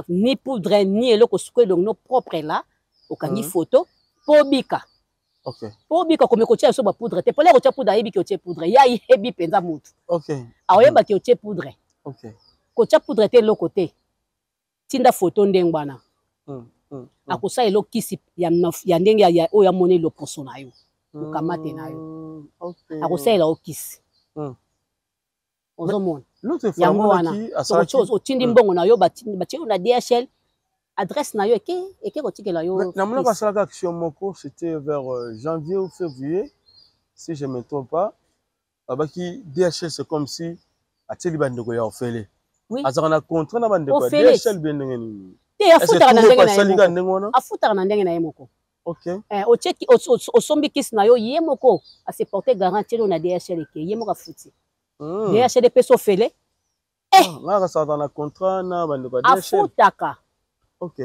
ni poudre ni eloko, suko elongi no propre la okangi photo mpo obika. Mpo obika, komi kotia so bapoudre te. Pole kotia poudre, ayebiki otie poudre, ye ayebi mpenza motu aoyebaki otie poudre. Kotia poudre te, eloko te, tinda photo ndenge wana. Akosala eloko kisi ya ndenge oyo amoni loposo na yo, okamate na yo. Akosalela yo kisi. Ozomona? L'autre fois, Yango wana amonaki asalaki otindi mbongo na yo, batie yo na DHL, adresse na yo eke kotikela yo. Mais namonaki Kisi. Asalaka action moko, c'était vers janvier ou février, si je me trompe pas. Babaki DHL, c'est comme si atieli bandeko ya ofele. Azalaka na contrat na bandeko ya Ofele. DHL bien ndenge nini? Te, Est-ce que afutaka na tout ndenge na ye asali kaka moko. ndenge wana? Afutaka na ndenge na ye moko. Eh, osombi kisi na yo, ye moko ase porte garant, tieli yo na DHL, eke ye moko afuti. DHL epesi ofele. Ah, nga asalaka na contrat na bandeko ya DHL. Afutaka.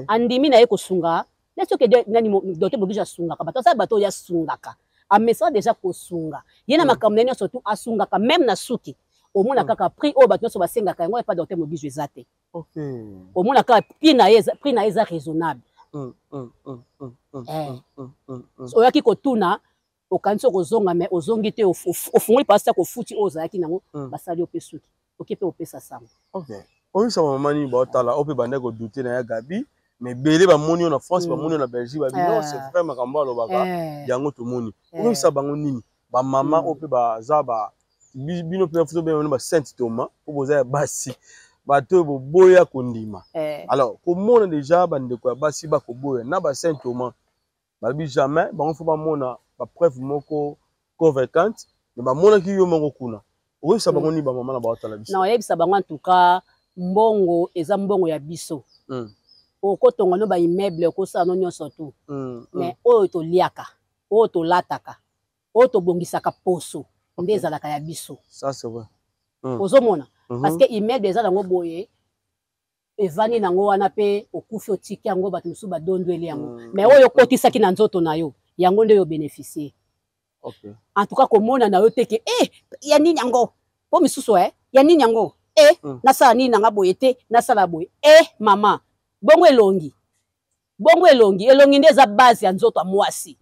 Andimi na ye kosunga neti soki nani docteur Bogija asungaka bato, asala bato oyo asungaka, amesana déjà kosunga ye na makambo na ye nyonso tu asungaka, même na suki. Omona kaka prix oyo bato nyonso basengaka yango epa docteur Mogijo eza te. Omona kaka prix na ye eza raisonnable. Eh. Oyaki kotuna, okanisi okozonga, mais ozongi te, ofungoli pasi ya kofuti oyo ozalaki nango. Basali yo mpe suki, oke mpe opesa sango. Oyebisa mama nini baotala oyo mpe bandaki kodouter na ya Gabi, mais ebele bamoni yo na France, bamoni yo na Belgique, babi non, c'est vrai, makambo alobaka yango tomoni. Oyebisa bango nini, bamama oyo mpe baza ba bino mpe futo bino ba Sainte Thomas mpo boza ya basi, bato oyo boboya kondima? Alors komona déjà bandeko ya basi bakoboya na ba Saint Thomas, balobi jamais, bango faut bamona bapreuve moko convaincante, mais bamonaki yo moko kuna. Oyebisa bango nini, bamama na baotala biso? Na oyebisa bango, en tout cas, mbongo eza mbongo ya biso. Okotonga no baimmeuble, okosala no nyonso tu, mais oyo toliaka, oyo tolataka, oyo tobongisaka poso nde ezalaka ya biso. Ça c'est vrai. Ozomona? Parce que immeuble eza nango boye, evandi nango wana mpe okufi, otiki yango, bato mosusu badondweli yango. Mais oyo okotisaki na nzoto na yo, yango nde oyo bénéficie. En tout cas, komona na yo te ke eh, ya nini yango, mpo misusu eh, ya nini yango eh, nasala nini nanga boye te, nasala boye eh, mama, bongo elongi, bongo elongi, elongi nde eza base ya nzoto ya mwasi.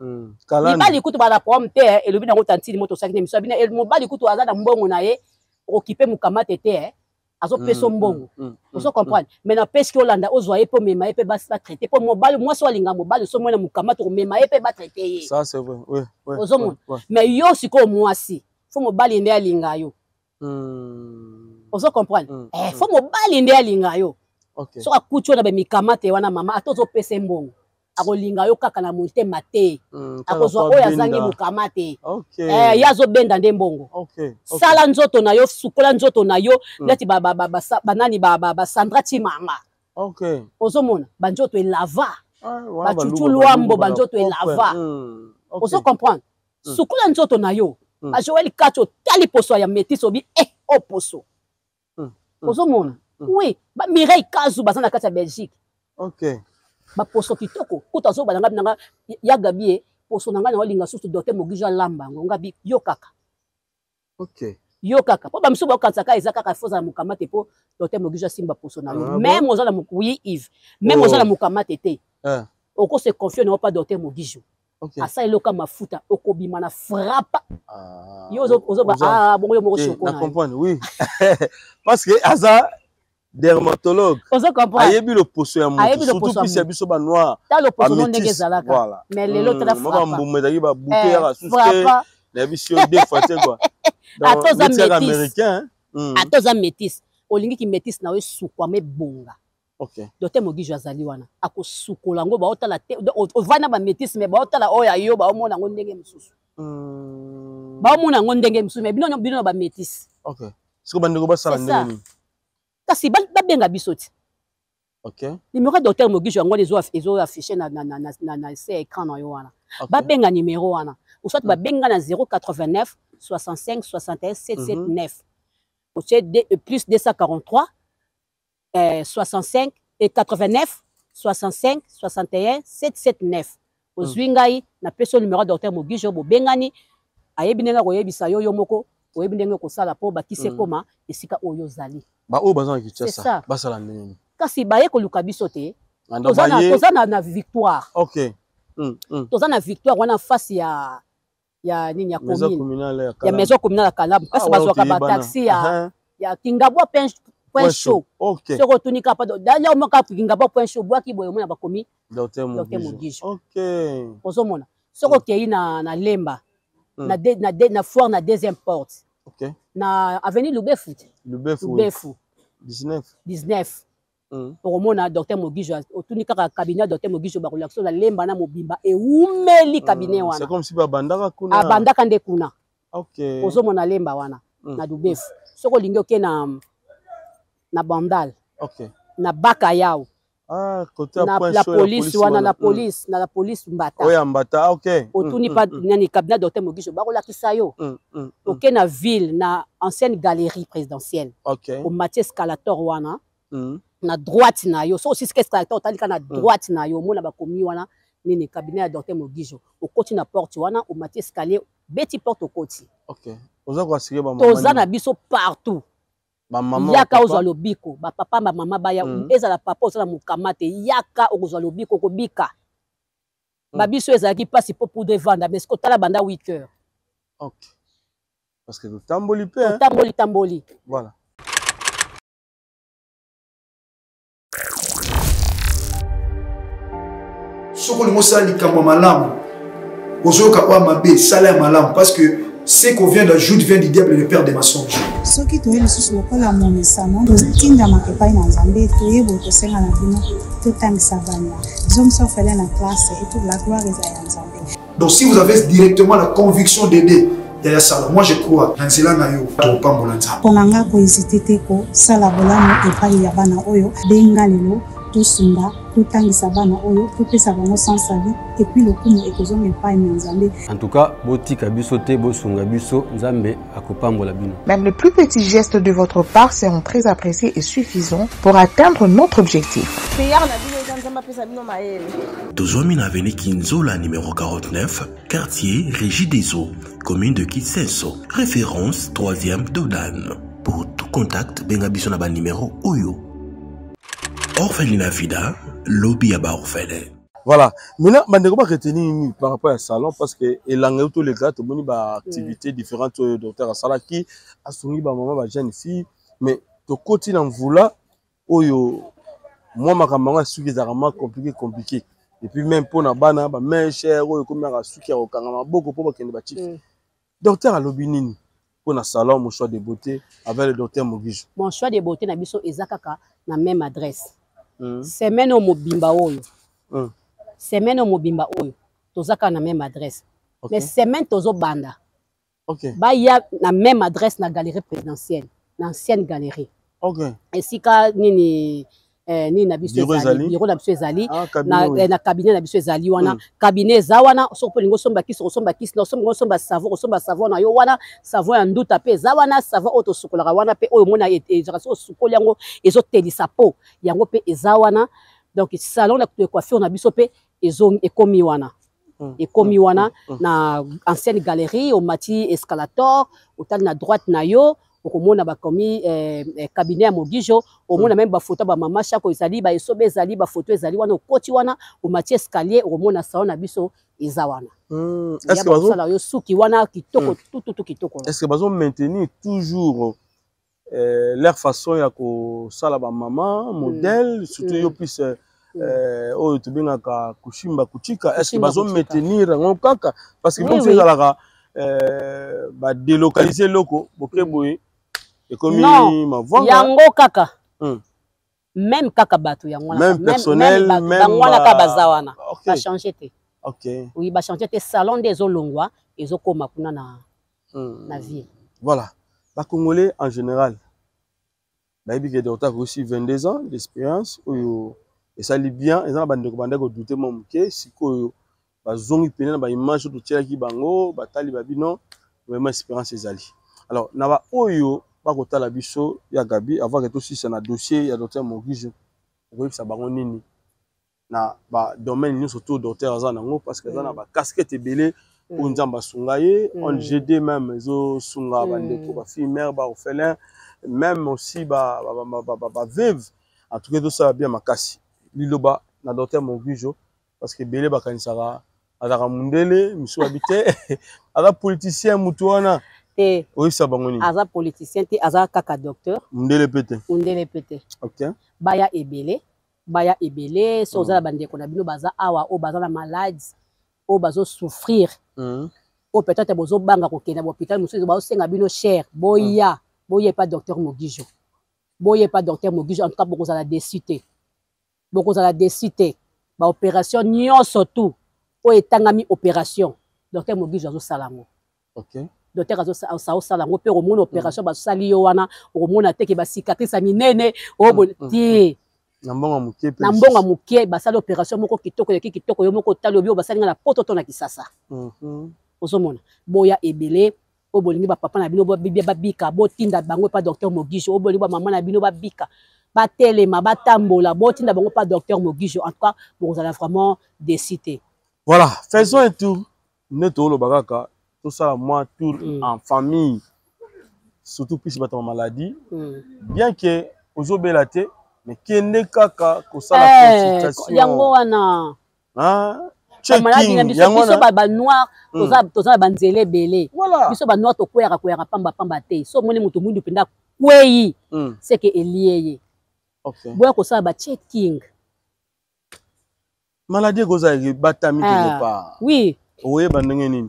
Kalani. Mibali kutu bana problème te eh, elobi nango tantini moto osaki na miso abina mobali kutu aza na mbongo na ye, okipe mokamate te eh, azopesa mbongo. Ozo comprendre? Mais na pesi olanda ozwa ye mpe omema ye mpe basi batraite, mpo mobali, mwasi oyo alinga mobali, so mwana mokamate, komema ye mpe batraite ye. Ça c'est vrai, oui, oui. Ozomona? Oui. Mais yo sikoyo mwasi, faut mobali nde alinga yo. Ozo comprendre? Eh, faut mobali nde alinga yo. Soki akuti yo na bamikamate wana, mama, ata ozopesa ye mbongo, akolinga yo kaka na motema te. Kaka Akozwa po oyo abenda. azangi mokama te. Eh, ye azobenda nde mbongo. Sala nzoto na yo, sukola nzoto na yo neti banani, basandra Tshimanga. Ozomona banzoto elava? Ah, wana Bacucu baluba, Lwambo, baluba, banzoto propre. elava. Ozo comprendre? Sukola nzoto na yo. Bajoel Kati, otali poso ya métis, obi eh, o poso. Ozomona? Oui, ba Mireille Kazu baza na kati ya Belgique. Baposo kitoko kuta azoba na ngai nanga ya Gabi ye poso na ngai na olinga susu docteur Mogijo alamba yango ngabi yo kaka. Yo kaka mpo bamisusu bakokanisaka eza kaka faut ozala mokama te mpo docteur Mogijo asimba poso na yo. Ah, Même bon? oza na oui Yves, même Oh. oza na mokama te te, oko se confier na yo pa docteur Mogijo. Asala eloko ya mafuta, okobima na frappe. Ah, Yo ozoba ah bongo yo moko Eh, shoko na na yo. comprendre, oui. Parce que aza dermatologue. Ozo comprendre? Ayebi loposo ya moto, Ayebi loposo surtout ya pisi ya moto. biso ba noir. Ta loposo Ba no ndenge métis, ezalaka. Voilà. Mais lelo tala Mwa frappa. bambuma ezalaki ba bouton Eh, ya susu te. frappa. Nayebi si yo deux fois te quoi. Donc, Ata oza neti kaka métis. américain, hein? Ata oza métis, olingi ki métis na yo esukwama ebonga. Okay. Docteur Mogijo azali wana akosukola yango, baotala te, ovandi na bamétise, mais baotala oyo ya yo, baomona yango ndenge mosusu. Baomona yango ndenge mosusu, mais bino bino na bamétise. Okay. Siko bandeko basala ndenge nini? Kasi babenga biso ti. Okay. Numéro ya docteur Mogijo yango wana ezo affiche na se écran na yo wana. Okay. Babenga numéro wana ou soit babenga na 089 65 61 779. Otie plus 243 65 et 89 65 61 779. Ozwi ngai, napesi yo numéro ya docteur Mogijo, bobengani, ayebi ndenge akoyebisa yo, yo moko oyebi ndenge okosala mpo bakisi ekoma esika oyo ozali. Baoyo baza na C'est Kinshasa ça. basala ndenge nini? Kasi baye koluka biso te. Anda Toza na, baye toza na Victoire. Ok. Toza na Victoire wana, face ya nini, ya Maison commune communale ya ya Kalamu. Maison communale ya Kalamu. Kasi Ah, wana bazwaka okeyebana. bataxi ya ya Kingabwa point Point chaud. chaud. Ok. Soki otuni kaka pardon, d'ailleurs moko Kingabwa point chaud, bwaki boye, omona bakomi Docteur Docteur Mogijo. Mogijo. Ok. Ozomona soki okei na Lemba, na foire, na deuxième porte. Ok. Na avenue Lubefu. Lubefu. Lubefu. 19. 19. Okomona docteur Mogijo, otuni kaka cabinet ya docteur Mogijo, bakolakisa na Lemba na mobimba ewumeli cabinet C'est wana. comme si babandaka kuna. Abandaka nde kuna. Ok. Ozomona Lemba wana na Lubefu. Soki olingi oke na Bandal. Ok. Na Baka Yao. Ah, côté ya Na point la chaud ya police police wana, la wana. police, na la police Mbata. Oyo ya Mbata, ok. Otuni pa nani, cabinet docteur Mogijo, bakolakisa yo. Oke na ville, na ancienne galerie présidentielle. Ok. Omati escalator wana. Na droite na yo, so osisika escalator, otalika na droite na yo, omona bakomi wana nini, cabinet ya docteur Mogijo. Okoti na porte wana, omati escalier, beti porte, okoti. Ok. Oza koassurer ba mama Toza nini? na biso partout. Ba mama, Yaka ba papa. ozwa lobiko, bapapa, bamama baya. Ezala papa ozala mokama te, yaka okozwa lobiko, okobika. Babiso ezalaki mpasi mpo poudre evanda, mais sikoyo tala banda 8 heures. Ok. Parce que totamboli mpe, hein? Totamboli tamboli. Voilà. Soki olingi osala likambo ya malamu, ozoyoka oyo mabe, sala ya malamu, parce que ce qu'on vient d'ajoute vient du diable, le père des mensonges. Soki toye lisusu lokola momesano, totindamaka epai na Nzambe, toyeba tosenga na bino totangisa bana, zongisa ofele na classe et toute la gloire eza ya Nzambe. Donc si vous avez directement la conviction d'aider Yaya Sala, moi je crois na nzela na yo topambola Nzambe. Mpo na nga kohésite te kosala bolamu epai ya bana oyo, benga lelo, tosunga, totangisa bana oyo, topesa bango sans sa vie, et puis lokumu ekozonga epai na Nzambe. En tout cas, botika biso te, bosunga biso, Nzambe akopambola bino. Même le plus petit geste de votre part seront très appréciés et suffisants pour atteindre notre objectif. Prière na bino eza Nzambe apesa bino mayele. Tozwami na avenue Kinzola numéro 49, quartier Régie des Eaux, commune de Kisenso, référence 3e Dodan. Pour tout contact, benga biso na ba numéro oyo. Orphelinat Vida, lobby ya ba orphelin. Voilà. Maintenant, bandeko ba retenir nini par rapport à salon, parce que elanga tous les gars tomoni ba activités différentes oyo docteur asalaki, asungi ba maman, ba jeune fille, mais tokoti na mvula oyo, mwa makambo yango ya suki ezalaka mwa compliqué compliqué, et puis même mpona bana ba mèche oyo ekomaka suki ya kokanga maboko mpo bakende batiki. Docteur alobi nini mpona salon Mon Choix de Beauté avec le docteur Mogijo? Mon Choix de Beauté na biso eza kaka na même adresse. Semaine oyo mobimba oyo, semaine oyo mobimba oyo toza kaka na même adresse. Mais semaine tozobanda, baya na même adresse na galerie présidentielle, na ancienne galerie. Esika nini, nini na biso Bureau ezali, ezali? Bureau na biso ezali. Ah, cabinet, na, oui. na cabinet na biso ezali wana. Cabinet eza wana, soki mpo olingi osomba kisi, osomba kisi na osomba, osomba savon, osomba savon na yo wana, savon ya nduta mpe eza wana, savon oyo tosukolaka wana mpe oyo omona ezalaka soki osukoli yango ezotelisa po yango mpe eza wana. Donc salon de coiffure na biso mpe ekomi wana. Ekomi wana na ancienne galerie, omati escalator, otali na droite na yo, okomona bakomi cabinet ya Mogijo, omona même bafoto ya bamama Shako ezali, baesobe ezali, bafoto ezali wana, okoti wana, omati escalier, okomona salon na biso eza wana. Ya Est-ce que bazo bakosala yo suki wana kitoko, tututu kitoko. Est-ce que bazo maintenir toujours leur façon ya kosala ba mama modèle, surtout yo plus oyo tobengaka kushimba kuchika, est-ce que Kushimba bazo kuchika. maintenir yango kaka? Parce que Oui, comme oui. ezalaka ba délocaliser eloko boke boye ekomi Non, mavwanga. yango kaka. Même kaka bato yango wana, Même personnel, même même bango wana kaka baza wana. Bachange te. Oui, bachange te. Salon nde ezolongwa, ezokóma kuna na, na ville. Voilà, bacongolais en général bayebi ke docteur akosi 22 ans d'expérience oyo esali bien. Eza na bandeko bandaki kodouter mwa moke, sikoyo bazongi pene na baimage oyo totielaki bango, batali babino, vraiment expérience ezali. Alors na baoyo bakotala biso, ya Gabi, avant ke tosisa na dossier ya docteur Mogijo, okoyebisa bango nini na badomaine nyonso to docteur aza nango? Parce que aza na bacasquette ebele oyo Nzambe asunga ye. ONGD même ezosunga bandeko, bafille mère, baorphelin, même aussi baveuve. En tout cas ezosala bien makasi. Liloba na docteur Mogijo, parce que ebele bakanisaka azalaka mundele, misu babi te, aza politicien mutu wana. Te. Oyebisa bango nini? Aza politicien te, aza kaka docteur. Mundele mpe te. Mundele mpe te. Baya ebele, baya ebele. So oza na bandeko na bino baza awa, oyo baza na malade, oyo bazosouffrir, oyo peut-être bozobanga kokende na bahôpital mosusu, bazosenga bino cher, boya, boya epa docteur Mogijo, boya epa docteur Mogijo. En tout cas bokozala déçu te, bokozala déçu te. Baopération nyonso tout oyo etangami opération, docteur Mogijo azosala yango. Docteur azosala yango mpe okomona opération basali yo wana, okomona te ke bacicatrice ya minene oyo te. Na mbongo moke mpe. Na mbongo moke basali opération moko kitoko, eleki kitoko. Yo moko otali, obi oyo basali nga na poto to na Kisasa. Ozomona, boya ebele. Oyo bolingi bapapa na bino babika, botinda bango epa docteur Mogijo. Oyo bolingi bamama na bino babika, batelema, batambola, botinda bango pa docteur Mogijo. En tout cas bokozala vraiment déçu te. Voilà, faisons un tour nde toloba kaka, tosala mwa tour en famille, surtout plus bato ya maladie. Bien que ozobela te, mais kende kaka kosala consultation. Yango wana. Hein? Maladi na biso, biso banoir, toza na banzela ebele. Biso banoir tokweyaka kweyaka pamba pamba te. So omoni moto mwindu mpenza akweyi, seke elie ye. Boya kosala bachecking. Maladie ekozala ebatami quelque part. Oyeba ndenge nini?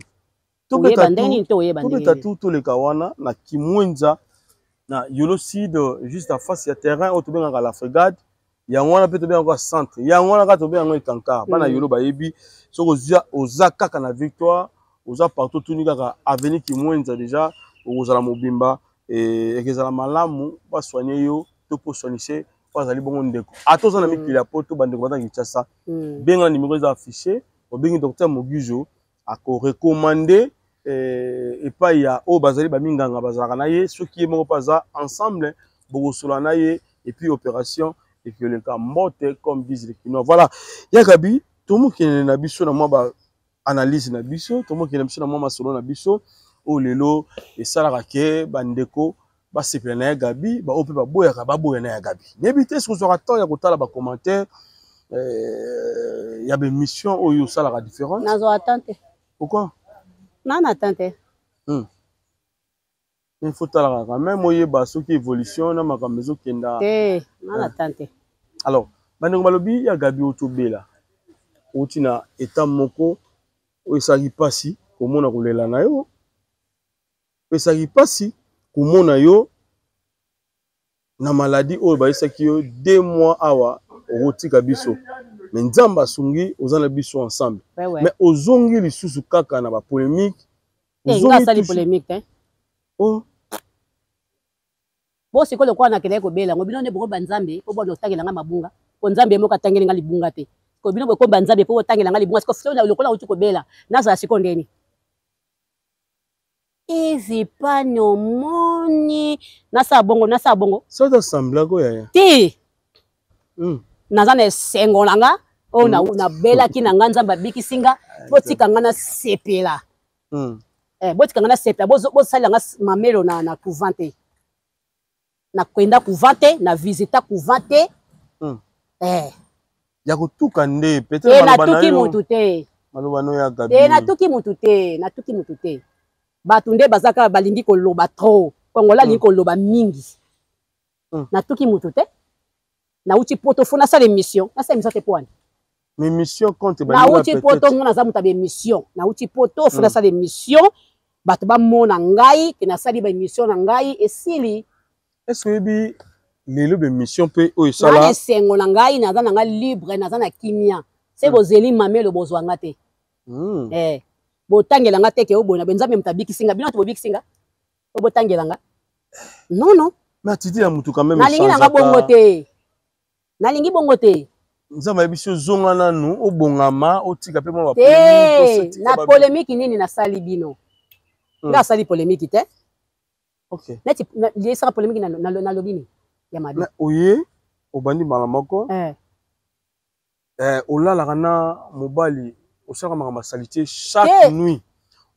Oyeba ndenge nini to oyeba ndenge Tobeta tu, toleka wana na Kimwenza, na Yolo Sud, juste en face ya terrain oyo tobengaka la Frégate. Yango wana mpe tobengaka centre, yango wana kaka tobenga yango ekankar. Bana Yolo bayebi. Soki ozwa, oza kaka na Victoire, oza partout, tuni kaka avenue Kimwenza, déjà okozala mobimba. Ekezala malamu basoigne yo to mpo soignise oyo azali bongo ndeko, ata oza na mikili ya poto, bandeko baza na Kinshasa, benga numéro eza affiché. Obengi docteur Mogijo, akorecommande epai ya oyo bazali baminganga bazalaka na ye. Soki ye moko mpe aza ensemble, bokosola na ye et puis opération ekoleka mbote, comme disent les Kinois. Voilà, ya Gabi, tomokende na biso na mwa ba analyse na biso, tomokende na biso na mwa masolo na biso oyo lelo esalaka ke bandeko basepela na ya Gabi, baoyo mpe baboyaka baboya na ya Gabi. Nayebi te soki ozwaka temps ya kotala bacommentaire ya baémission oyo osalaka différente. Nazwaka temps te. Pourquoi? Na temps te. Il faut talaka quand même, oyeba soki évolution na makambo ezokenda. Te, na temps te. Alors bandeko balobi ya Gabi oyo tobela outi na état moko oyo esalaki mpasi komona kolela na yo, oyo esalaki mpasi komona yo na maladie oyo bayesaki yo 2 mois awa okotika biso. Mais Nzambe asungi, oza na biso ensemble. Mais ozongi lisusu kaka na bapolémique. Nga asali polémique te. Oh. Bo sikoyo lokola nakendaki kobela yango, bino nde bongo banzambe mpo bona otangela nga mabunga, po Nzambe ye moko atangeli nga libunga te. Ko bino bokomba Nzambe mpo botangela nga libunga. Sikoyo lokola auti kobela, nazala sikoyo ndeni ezipani, omoni nasala bongo, nasala bongo. Soki asemblako yaya. Te. Naza na esengo na nga oyo nabelaki na nga, Nzambe abikisi nga. Botika nga nasepela. Botika nga nasepela. Bosalela nga mamelo na couvent te, nakenda couvent te, na visita couvent te. Ya kotuka nde. Peut-être natuki mutu te. Maloba no ya Gabi. Te, natuki mutu te, natuki mutu te. Bato nde baza kaka balingi koloba trop. Kongola alingi koloba mingi. Natuki mutu te. Nauti poto, fo nasala émission, nasala émission te po wani. Mais mission compte. Nauti poto, ngo naza moto ya baémission. Nauti poto, fo nasala émission, bato bamona ngai ke nasali baémission na ngai, esili. Est ce oyebi? Lelo bemission mpe oyo esala na esengo na ngai, naza na ngai libre, naza na kimia. Se bozeli mamelo, bozwa nga te. Eh, botangela nga te ke oboye na boye. Nzambe moto abikisi nga, bino bato bobikisi nga po botangela nga? Non, non. Mais attitude ya mutu quand même. Nalingi na nga bongo te, nalingi bongo te. Nzambe ayebi si ozonga nanu, obongama, otika mpe mwa te na polémique nini nasali bino. Nga asali polémique te. Neti liesaka polémique, nalobi nini ya mabe? Oye obandi mbala moko. Olalaka na mobali, osalaka makambo ya saleté chaque nuit,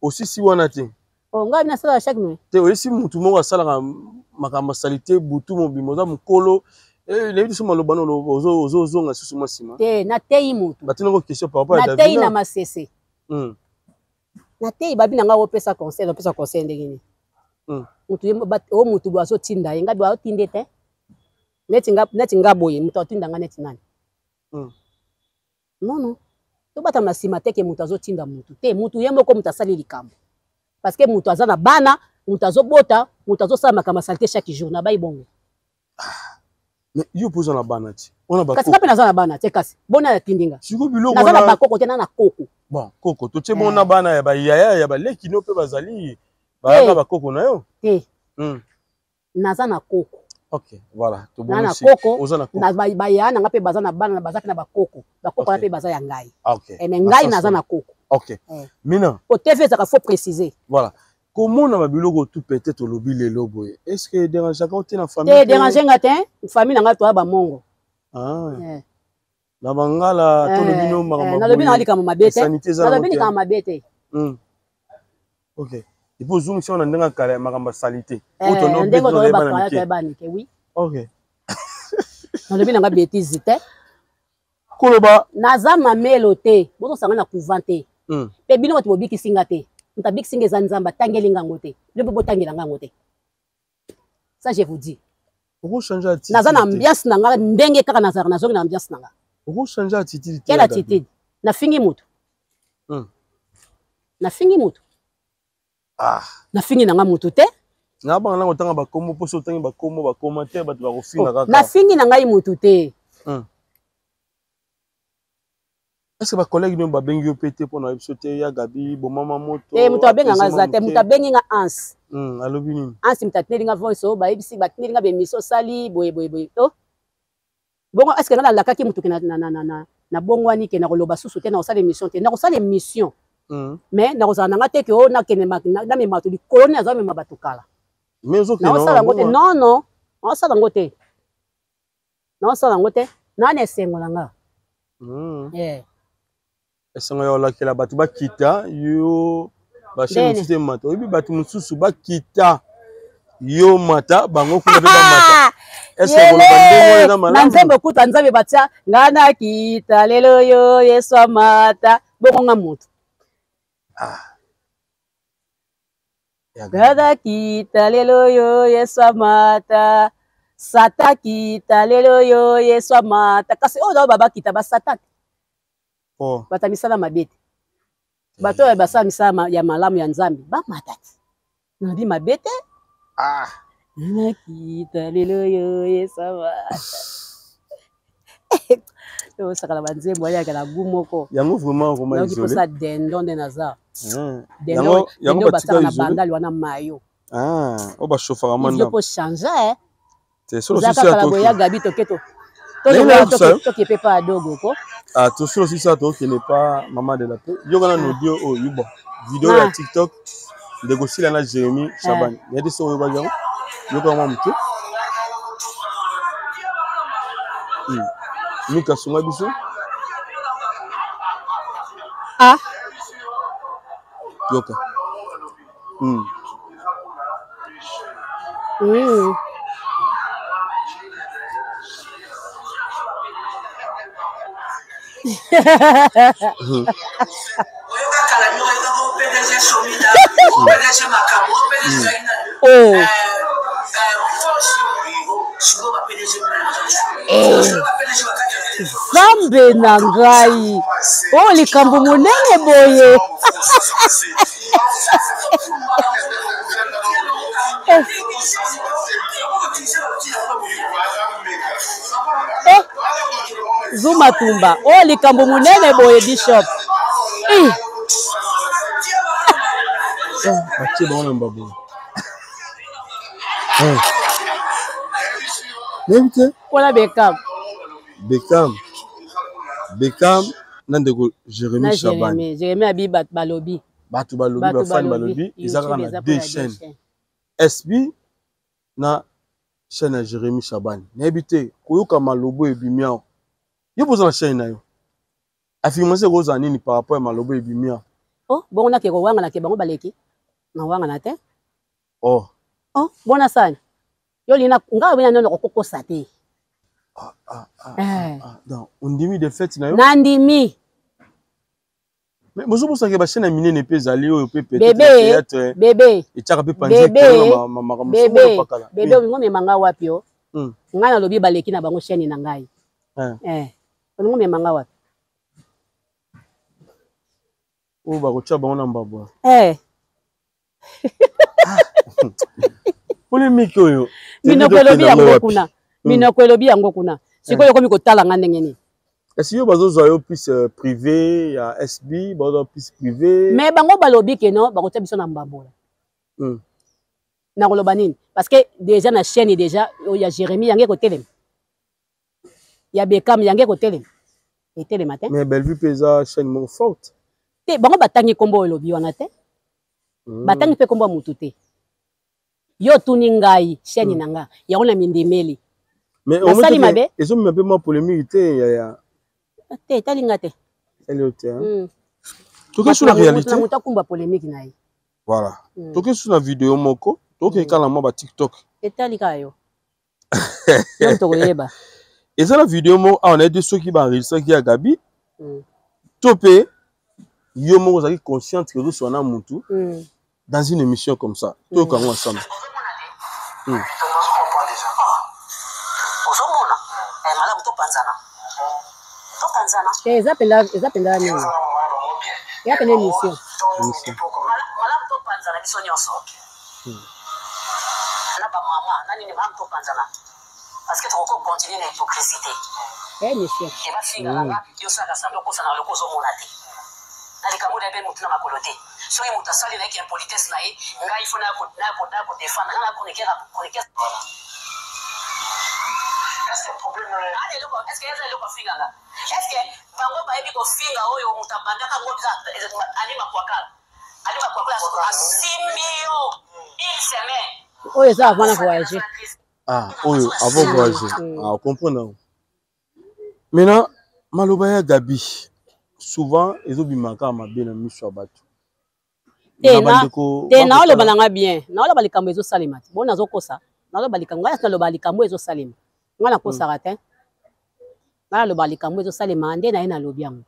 osisi wana te. Oh, ngai nasalaka chaque nuit te. Oyesi mutu moko asalaka makambo ya saleté butu mobimba, oza mokolo, nayebi biso maloba no ozozonga susu mwa nsima. Te, nateyi mutu. Batinako question par rapport ya nateyi na masese. Nateyi babi na ngai, opesa conseil, opesa conseil ndenge nini? Mutu o mutu boye azotinda ye, ngai boye aotinde te. Neti nga boye, mutu atinda nga neti nani? Non, non, tobatama na nsima te ke moto azotinda mutu te. Mutu ye moko moto asali likambo, parce que moto aza na bana, moto azobota, moto azosala makambo asali te chaque jour na bai bongo. Mais yo mpo oza na bana ti? Kasi nga mpe naza na bana te, kasi bona atindi nga. Sikoyo biloko naza na bakoko te, na na koko. Bon, koko totie bongo na bana ya bayaya, ya baleki no mpe bazali bayaka bakoko na yo. Te. Naza na koko. Ok, voilà. Na na koko, na baya na nga mpe baza na bana, baza mpe na bakoko, bakoko wana mpe baza ya ngai. Mais ngai naza na koko. Ok, mina po TV ezalaka, faut préciser. Voilà, komona babiloko tout peut-être olobi lelo boye, est ce que dérangeaka te na famille? Te, dérange nga te. Famille na ngai toya bamongo. Na bangala tolobi no makambo. Nalobi na likambo mabe te, nalobi likambo mabe te. Ok, et puis ozongisi wana ndenge kala ya makambo ya saleté. Ndenge toyebana toyebana mike, oui. Ok. Nalobi nanga bêtise te. Koloba naza mamelo te, bozosanga na couvent te. Mpe bino bato bobikisi nga te, moto abikisi nga eza Nzambe, atangeli nga yango te, bino mpe botangela nga yango te. Ça, je vous dis. Okochange attitude. Naza na ambiance na nga ndenge kaka nazalaka, nazongi na ambiance na nga. Okochange attitude. Quelle attitude? Nafingi moto? Nafingi moto? Nafingi na nga moto te. Nabanga na kotanga bakombo, mposo otangi bakombo, bakoma te, bato bakofinga kaka. Nafingi na ngai moto te. Est ce que bacollègue nio babengi yo mpe te mpo na biso te ya Gabi bomama moto? Te, moto abenga nga aza te. Moto abengi nga Anse. Alobi nini? Anse moto atindeli nga voice oyo, bayebisi, batindeli nga bemission osali boye boye boye. O bongo, est ce que nga nalakaki motu ke na bongwani, ke nakoloba susu te, nakosala émission te? Nakosala émission, mais nakozala na nga te ke o nakende namema bato likolo nini, azamema bato kala. Naosala yango te, non, non, naosala yango te, naosala yango te. Naa na esengo na nga. Esengo ya olakela bato bakita yo, bachaine mosusu emata, oyebi bato mosusu bakita yo mata, bango kuna mpe bamata. Na nzembo kuta Nzambe batia nga nakita lelo yo Yesu amata, bongo nga moto nga nakita lelo yo Yesu amata, sata kita lelo yo Yesu amata. Kasi oyo nao babakita basata te. Oh. Bato ya misala mabe te, bato oyo basala misala ya malamu ya Nzambe bamata te, nalobi mabe te. Nakita lelo yo Yesu amata, osakala banzembo ayaka na gu moko. Yango vraiment vraiment. Isolé posa dendo nde naza dendo basala na bandali wana mayo. Oyo bashofaka mwa po change. Te, solo sisi ya toki ya Gabi, toke to toke pe pa dogo ko. Ah, to solo sisi ya tokende pa Mama de la Paix. Yoka na audio oyo yuba video ya TikTok, ndeko Sila na Jérémy Chabani. Yadi so oyo yango, yoka mwa moke. Mika sunga biso. Yoka. Oh. Nzambe na ngai, oyo likambo monene boye. Zuma Tumba. Oyo likambo monene boye Bishop. Eh. Batie bango na mbabo. Nayebi te. Mpona Beckham. Beckham. Beckham na ndeko Jérémie Chabani. Jérémie abi bato balobi. Bato balobi, bafani balobi, eza kaka na deux chaînes. SB na chaîne ya Jérémie Chabani. Nayebi te koyoka malobo ebimi awa. Yo boza na chaîne na yo. Affirmation ekozala nini par rapport ya malobo ebimi awa? Oh, bongo nake kowangana ke bango baleki. Nawangana te. Oh. Oh, bona sani. Yo lina nga wina nono kokosa te. Ah, ah, ah, eh. ah, ah. Donc, ondimi de fait na yo? Nandimi. Mais bozo bosaka ba chaîne ya minene pe ezali oyo pe peut-être théâtre. Bébé. Etiaka pe panzi ekolo na makambo songolo pakala. Bébé olingo mema nga wapi yo? Ngai nalobi baleki na bango chaîne na ngai. Eh. Olingo mema nga wapi? Oyo bakotia bango na mbabwa. Eh. Polémique oyo. Minoko elobi yango kuna. Minoko elobi yango kuna. Sikoyo okomi kotala nga ndenge nini? Kasi yo bazozwa yo plus privé ya SB, bazozwa plus privé. Mais bango balobi ke non, bakotia biso na mbabola. Nakoloba nini? Parce que déjà na chaîne déjà ya Jérémie yange kotelema. Ya Beckham yange kotelema. Etelema te. Mais Bellevue pe eza chaîne moko forte. Te, bango batangi kombo elobi wana te. Batangi pe kombo ya mutu te. Yo tuni ngai chaîne na nga yango na mindimeli. Mais nasali mabe ezomema mpe mwa polémique te ya ya te etali nga te. Etali yo te. Toke sur la réalité. Na moto akumba polémique na ye. Voilà. Toke sur na vidéo moko, toke kala mwa ba TikTok. Etali kaka yo. Yo tokoyeba. Eza na vidéo moko awa nayebi soki ba enregistraki ya Gabi. To mpe yo moko ozalaki consciente que ozoswana na mutu. Dans une émission comme ça, toyoka yango ensemble. Te, eza mpenza, eza mpenza nini? Eza mpenza émission. Émission. Malamu topanzana biso nyonso. Na ba mama, na nini malamu topanzana. Parce que tokoki continuer na hypocrisie te. Émission. E bafingaka nga, yo osalaka semblant okosana na loko ozomona te. Na likambo na ye motu na makolo te. Soki moto asali na ye ki impolitesse na ye, ngai faut na ko défendre, ngai na chroniqueur, chroniqueur. Est-ce que problème na ye? Est-ce que eza eloko afingaka? Est-ce que bango bayebi kofinga oyo moto abandaka ngo Ali Makwakala? Ali Makwakala asimbi yo une semaine. Oyo eza avant na voyager. Ah, oyo avant voyager. Ah, comprendre. Maintenant, maloba ya Gabi, souvent ezobimaka mabe na miso ya bato. Te, na te naoloba na nga bien, naoloba likambo ezosalema te. Bon, nazokosa, naoloba likambo, ngai naloba likambo ezosalema. Ngai nakosaka te. Ngai naloba likambo ezosalema nde na ye nalobi yango.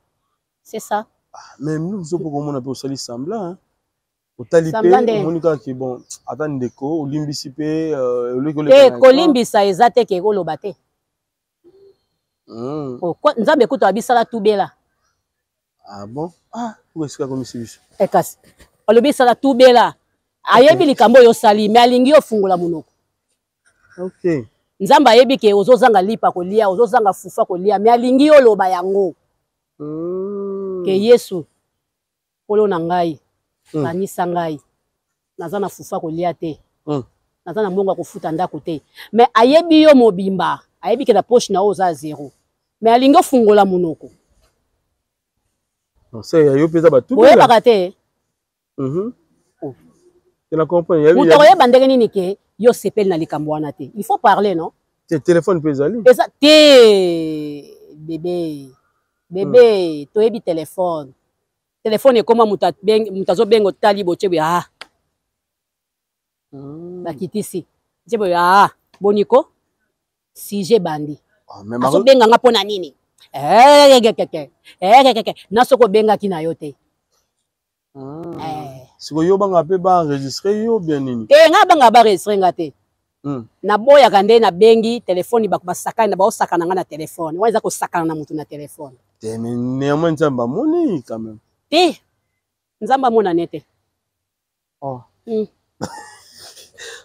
C'est ça. Ah, mais nous biso mpo komona mpe osali semblant, hein. Otali mpe omoni kaka ke bon, ata ndeko olimbisi mpe oleki oleka Te, na écran. kolimbisa eza te ke oloba te. Oh, Nzambe kutu abisala tubela. Ah bon? Ah, oyo esika komisi biso. Eh, kasi alobi sala tubela. Ayebi likambo oyo osali, mais alingi yo fungola monoko. Nzambe ayebi ke ozozanga lipa kolia, ozozanga fufa kolia, mais alingi yo loba yango. Ke Yesu kolo na ngai, kanisa ngai. Naza na fufa kolia te. Naza na mbongo ya kofuta ndako te. Mais ayebi yo mobimba, ayebi ke na poche na yo oza zéro. Mais alingi ofungola monoko. Non, c'est yo pesa ba tout. Boyebaka te. Oh. Tu la comprends? Ya Moto akoyeba ndenge nini ke yo sepeli na likambo wana te. Il faut parler, non? Te téléphone pe ezali. Eza te bébé. Bébé, toyebi téléphone. Téléphone ekoma moto moto azobenga otali botie boye, ah. Bakitisi. Tie boye, ah, boniko sujet bandi. Ah, mais Azobenga nga mpona nini? Eh, keke. Eh, keke. Na soko obengaki na yo te. Sikoyo yo banga pe ba enregistrer yo bien nini? Te, nga banga ba enregistrer nga te. Naboyaka nde nabengi telefone bato basakani na baosakana nga na telefone. Wana eza kosakana na motu na telefone. Te, mais néanmoins Nzambe amoni quand même. Te, Nzambe amonane te. Oh.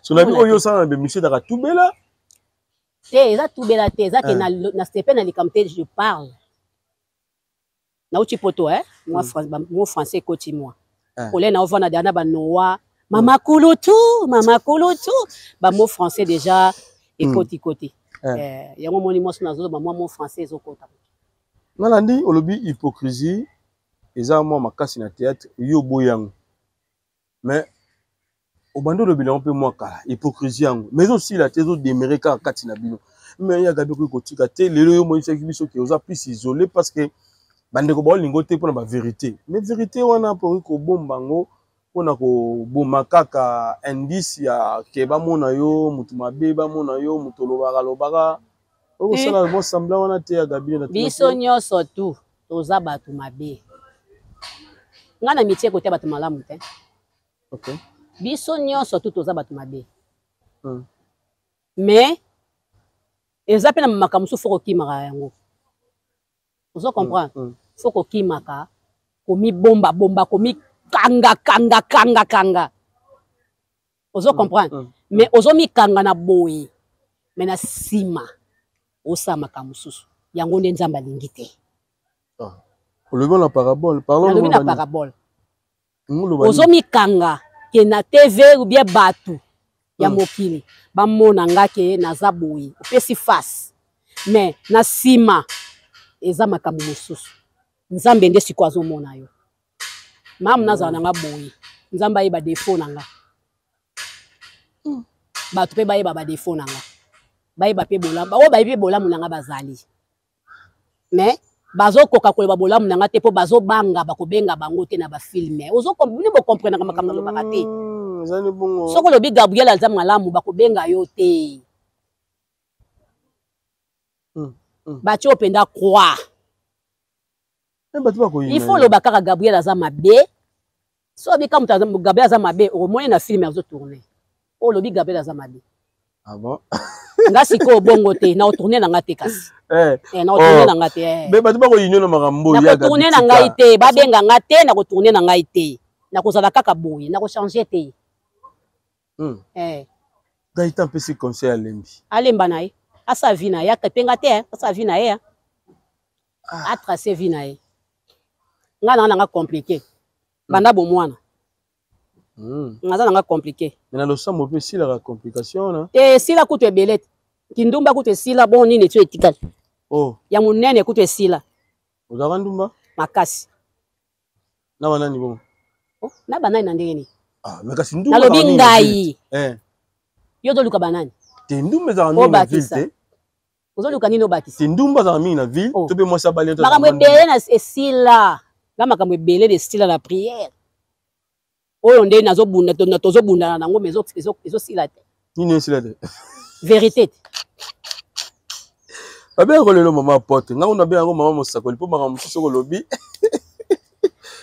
So na bi oyo osala na ba émission ezalaka tubela. Te, eza tubela te, eza ke na sepe na likambo te, je parle. Nauti poto, eh? Moi, mo français ekoti moi. Ole na ovanda deja na banoa, mama kulutu, mama kulutu, bamo français déjà ekoti koti. Yango moni mwasi nazoloba mwa mo français ezokota. Nalandi olobi hypocrisie eza mwa makasi na théâtre, yo oboyi yango. Mais obandi olobela yango mpe mwa kala, hypocrisie yango mais ezosila te, ezodemere kaka kati na bino. Mais ya Gabi okoki kotika te lelo yo omonisaki biso ke oza plus isolé parce que bandeko baolingo te mpona bavérité, mais vérité wana mpo okoki kobomba yango mpona koboma kaka indice ya ke bamona yo motu mabe, bamona yo motu olobaka lobaka, okosala mwa semblant wana te ya Gabi na biso nyonso tu toza bato mabe. Nga na mitie kote bato malamu te. Biso nyonso tu toza bato mabe. Mais eza mpe na makambo mosusu fo kokimaka yango. Ozo comprendre? Fo kokimaka, komibomba bomba, komikanga kanga kanga kanga. Ozo comprendre? Mais ozo mikanga na boye, mais na nsima osala makambo mosusu. Yango nde Nzambe alingi te. Olobi na parabole, parlons. Nalobi na parabole. Ozo mikanga ke na TV ou bien bato ya mokili bamona nga ke naza boye, opesi face, mais na nsima eza makambo mosusu. Nzambe nde sikoyo azomona yo. Mamu nazala na nga boye, Nzambe ayeba défaut na nga. Bato mpe bayeba ba défaut na nga, bayeba mpe bolamu, oyo bayebi bolamu na nga bazali, mais bazokoka koloba bolamu na nga te mpo bazobanga bakobenga bango te na bafilme. Bino bokomprenaka makambo nalobaka te. Soki olobi Gabriel aza malamu, bakobenga yo te. Batie oyo mpenza croix. Il faut loba kaka Gabriel aza mabe. So obika moto Gabriel aza mabe, okomoni na filme azotourne. Oyo olobi Gabriel aza mabe. Ah bon? Nga sikoyo bongo te, na otourne na nga te kasi. Na otourne na nga te. Mais bato bakoyino na makambo ya Gabi. Nakotourne na ngai te, babenga nga te, nakotourne na ngai te. Nakozala kaka boye, nakochange te. Gaëtan apesi conseil alembi. Alemba na ye. Asa vie na ye, akepenga te, asa vie na ye. A tracer vie na ye. Nga na nga compliqué. Banda bomwana. Nga na nga compliqué. Mais na losambo pe sila la complication na. Te sila kutu ebele. Kindumba kutu esila bon nini tu etikali. Oh. Ya munene kutu esila. Ozalaka ndumba? Makasi. Na banani bongo? Oh, na banani na ndenge nini? Ah, mais kasi ndumba. Nalobi ngai. Yo toluka banani? Te ndumba ezalaka mingi na ville te. Ozoluka nini obakisa? Te ndumba azalaka mingi na ville, to pe mwasi abali to. Makambo ebele na esila. Nga makambo ebele na esila na prière. Oyo nde nazobunda, tozobundana nango mais ezosila te. Nini esila te? Vérité te. Babengaka lelo mama apôtre, nga kuna babengaka mama mosakoli mpo makambo mosusu soki olobi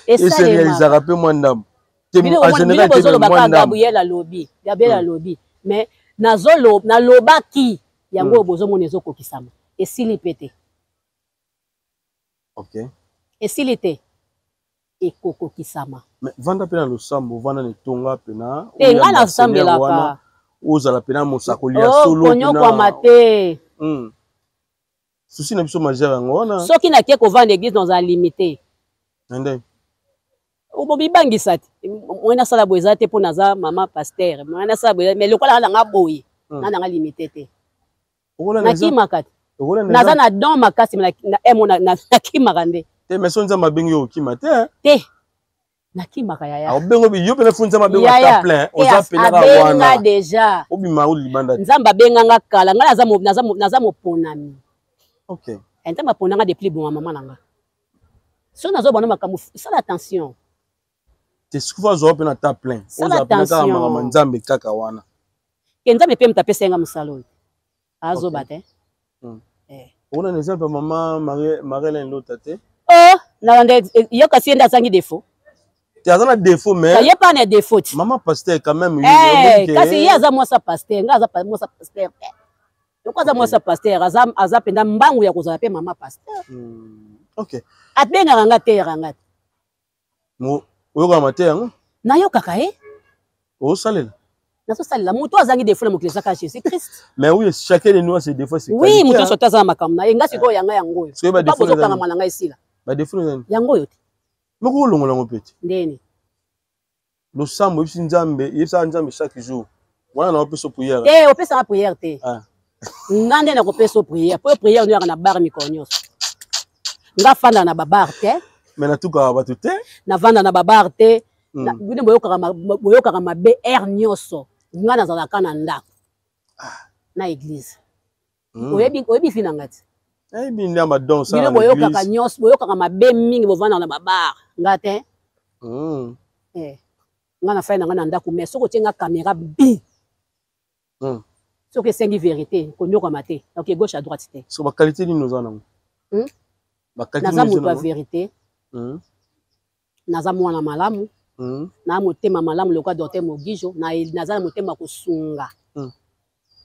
eserealisaka mpe mwa ndambo. Bino bozolobaka Gabriel alobi, Gabriel alobi, mais nalobaki yango oyo bozomona ezokokisama. Esili mpe te. Esili te. Ekokokisama. Mais vanda mpe na losambo, vanda na etonga mpe na te, nga nasambelaka. Ozala mpe na mosakoli ya solo konyokwama te. Souci na biso majeur yango wana. Soki nakie kovanda église naza limité. Nde obibangisa te. Moi nasala boye eza te mpo naza mama pasteur. Moi nasala boye mais lokola nga boye, nga nanga limité te. Nakimaka te. Naza na don makasi na emo nakimaka nde. Te mais so Nzambe abengi yo okima te. Te. Nakimaka yaya. Abengo yo pena fu Nzambe abengo ata plein, oza pena ka wana. Abenga déjà. Obima o libanda. Nzambe abenga nga kala, nga naza naza naza moponami. Nzambe aponanga depuis bon mama nanga. So nazo bona makambo, sala attention. Te soki azwa pena ta plein. Oza pena kaka makambo Nzambe kaka wana. Ke Nzambe pe mutu apesa nga mosala oyo. Azoba te. Ona na exemple mama Marie-Hélène Lota te. Oh, nalanda yo kasi ye nde azangi défaut. Te aza na défaut mais ye pa na défaut ti. Maman pasteur quand même. Kasi ye aza mwasa pasteur, nga aza mwasa pasteur te. Loko aza mwasa pasteur, aza aza penda mbangu ya kozala pe mama pasteur. Abengaka nga te yaka nga te. Mo oyokaka mateya yango? Nayokaka ye. Osalela? Nazosalela moto azangi défaut na mokili ezaka Jésus Christ. Mais oui, chacun de nous a ses défauts, ses Oui, moto nyonso aza na makambo na ye. Nga sikoyo yanga yango oyo. Bozokangama na ngai esila. Badefo ezali yango oyo te. Moko olongola yango mpe te. Ndeni? Losambo oyebisi Nzambe, yebisaka Nzambe chaque jour. Wana na opesa prière. Te, opesaka prière te. Ah. Nga nde nakopesa prière. Po prière nyoyaka na bar mikolo nyonso. Nga fanda na babar te. Mais natukaka bato te. Navanda na babar te. Bino boyokaka mabe heure nyonso. Nga nazalaka na ndako. Ah. Na église. Oyebi oyebi fi na nga te. Nayebi nde ma don Bino boyokaka nyonso, boyokaka mabe mingi, bovandaka na babar. Nga te. Eh. Nga na fai na nga na ndako, mais soki otie nga caméra bi. Soki esengi vérité, konyokama te. Ok, gauche à droite te. So ba qualité nini oza nango? Ba qualité Naza moto ya vérité. Naza mwana malamu. Na motema malamu lokola docteur Mogijo, naza na motema kosunga.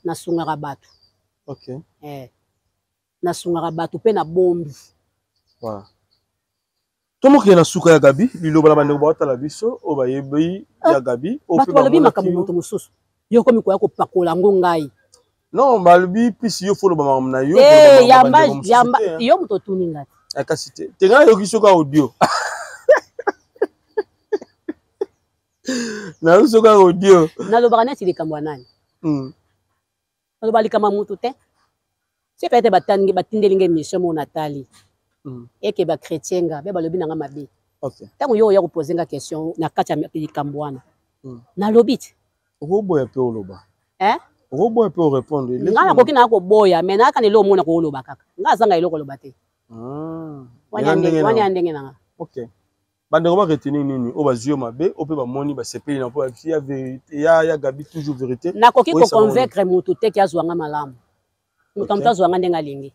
Nasungaka bato. Okay. Eh. Nasungaka bato mpe na bombi. Voilà. Tomokende na suka ya Gabi, liloba na bandeko baotala biso oyo bayebi ya Gabi. Bato balobi makambo moto mosusu. Yo komi koya kopakola yango ngai. Non, balobi pisi yo foloba makambo na yo. Eh, yamba yamba yo moto otuni ngai. Kasi te. Te ngai nayoki soki audio. Nayoki soki audio. Nalobaka neti likambo ya nani? Naloba likambo ya motu te. Se peut-être batindeli ngai émission moko natali. Eke ba chrétien nga be balobi na nga mabe. Ntango yo oya kopose nga question na kati ya likambo wana. Nalobi te. Okoboya mpe oloba. Eh? Okoboya mpe orépondre. Nga nakoki na koboya, mais nayaka na eloko mona kooloba kaka. Nga azanga eloko oloba te. Wana ya ndenge na nga. Okay. Bandeko ba retenir nini oyo bazwi yo mabe oyo mpe bamoni basepeli na mpo ya vérité ya ya Gabi toujours vérité. Nakoki koconvaincre motu te ke azwa nga malamu. Moto moto azwa nga ndenge alingi.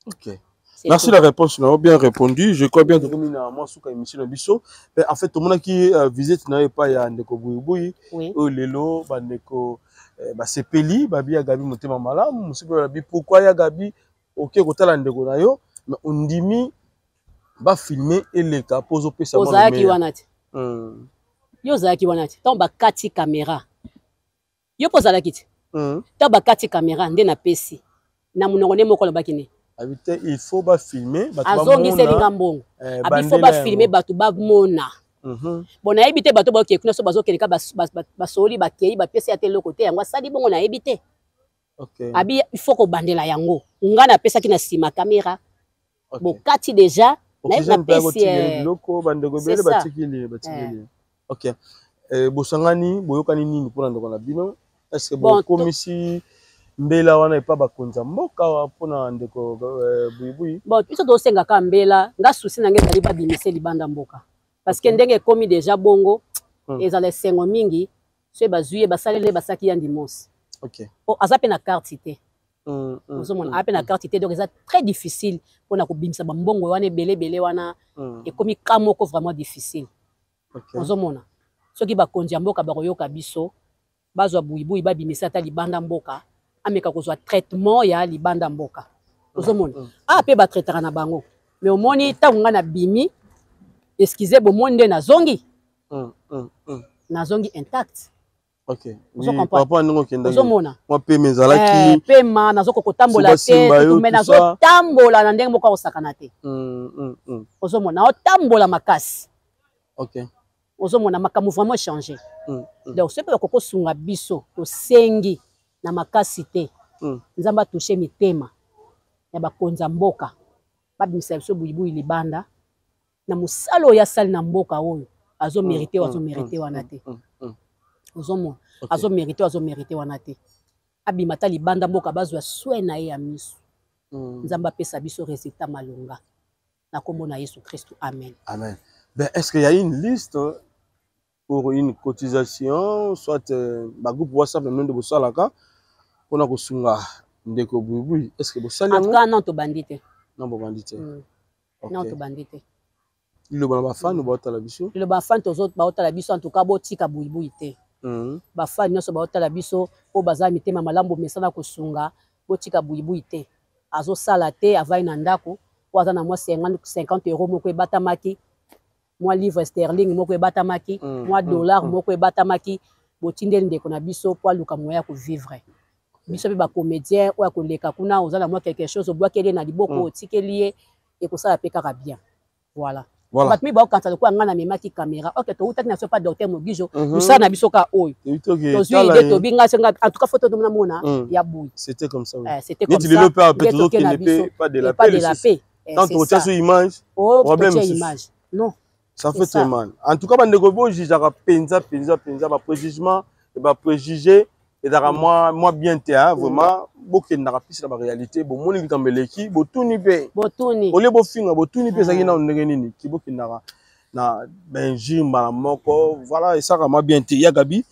Ok. Merci la réponse, nous avons bien répondu. Je crois bien que nous avons une émission na biso. Mais en fait, tout le monde qui visite n'a pas ya ndeko buibui. Oui. Oyo lelo ba ndeko ba sepeli ba bi ya Gabi motema malamu, musupe ba bi pourquoi ya Gabi OK kotala ndeko na yo mais ondimi ba filmer eleka po ozopesa mwa Ozalaki wana te. Yo ozalaki wana te. Tant bakati caméra. Yo po ozalaki te. Tant bakati caméra nde napesi. Na monoko nde moko alobaki ne. Abi te il faut ba filmer bato bamona. Azongiseli nga mbongo. Abi faut ba filmer bato bamona. Bon nayebi te bato bakokende kuna so bazokende ka basoli bakei bapesi ata eloko te yango asali bongo nayebi te. Abi il faut kobandela yango. Nga napesaki na nsima caméra. Bokati déjà napesi biloko bandeko ebele batikili batikili. Ok. Bosangani boyokani nini mpona ndeko na bino? Est-ce que bokomisi mbela wana epa bakonzi ya mboka mpona ndeko Buibui? Bon, biso tosengaka mbela, nga souci na ngai ezali babimise libanda mboka. Parce que ndenge ekomi déjà bongo, ezala esengo mingi soki bazwi ye basaleli ye basaki ya ndimosi. Oh, aza pe na carte te. Ozomona aza pe na carte te, donc eza très difficile mpona kobimisa bambongo wana ebele ebele wana ekomi ka moko vraiment difficile. Ozomona soki bakonzi ya mboka bakoyoka biso bazwa buibui babimisa ata libanda mboka ameka kozwa traitement ya libanda mboka. Ozomona ah pe batraitaka na bango mais omoni ntango nga nabimi excusez bomoni nde nazongi nazongi intact. Ok. Ozo Oui, comprendre? par rapport à ndenge okendaki. Ozomona? Mwa pema ezalaki. Pema, nazoko kotambola Soba te, simba yo, mais tout ça. nazotambola na ndenge moko akosakana te. Ozomona, naotambola makasi. Ozomona makambo vraiment changer. Donc soki bakoki kosunga biso, tosengi na makasi te. Nzambe atouche mitema ya bakonzi ya mboka, babimisa biso buibui libanda na mosala oyo asali na mboka oyo azo mériter oyo azo mériter wana te. Ozomona, azo mériter oyo azo mériter wana te. Abima ata libanda mboka bazwa soin na ye ya miso. Nzambe apesa biso résultat malonga na kombo na Yesu Christ. Amen. Amen. Ben, est-ce qu'il y a une liste pour une cotisation, soit ba groupe WhatsApp na nde bosalaka pona kosunga ndeko Buibui? Est-ce que bosali En tout cas, non tobandi te. Non bobandi te. Non tobandi te. Liloba na bafani baotala biso. Liloba bafani tozo baotala biso, en tout cas botika Buibui te. Bafani nyonso baotala biso po baza mitema malamu bomesana kosunga, botika Buibui te. Azosala te, avai na ndako, po aza na mwa 50 euros moko ebatamaki, mwa livre sterling moko ebatamaki, mwa dollar moko ebatamaki. Botindeli ndeko na biso mpo aluka moyen ya kovivre. Biso mpe bacomédien oyo akoleka kuna, oza na mwa quelque chose, obwakeli ye na liboko, otikeli ye, ekosala mpe kaka bien. Voilà. Bato mingi baokanisa lokola ngai namemaki caméra. Ok, toutaki na biso pa docteur Mogijo, mosala na biso kaka oyo tozwi ide, tobi ngai senga en tout cas photo tomona ya boye. C'était comme ça, oui. C'était comme ça. Lelo pe tozokende pe pas de la paix, de la paix. Tant totia so image, problème image, non. Ça fait très mal. En tout cas, bandeko, bojugeaka mpenza mpenza mpenza, bapréjugement, bapréjugé ezalaka mwa bien te, hein, vraiment. Bokendaka mpisi na baréalité, bomoni likambo eleki, botuni mpe. Botuni. Olie bofinga, botuni mpe ezalaki nano ndenge nini ki bokendaka na bainjure mbala moko. Voilà, esalaka mwa bien te, ya Gabi.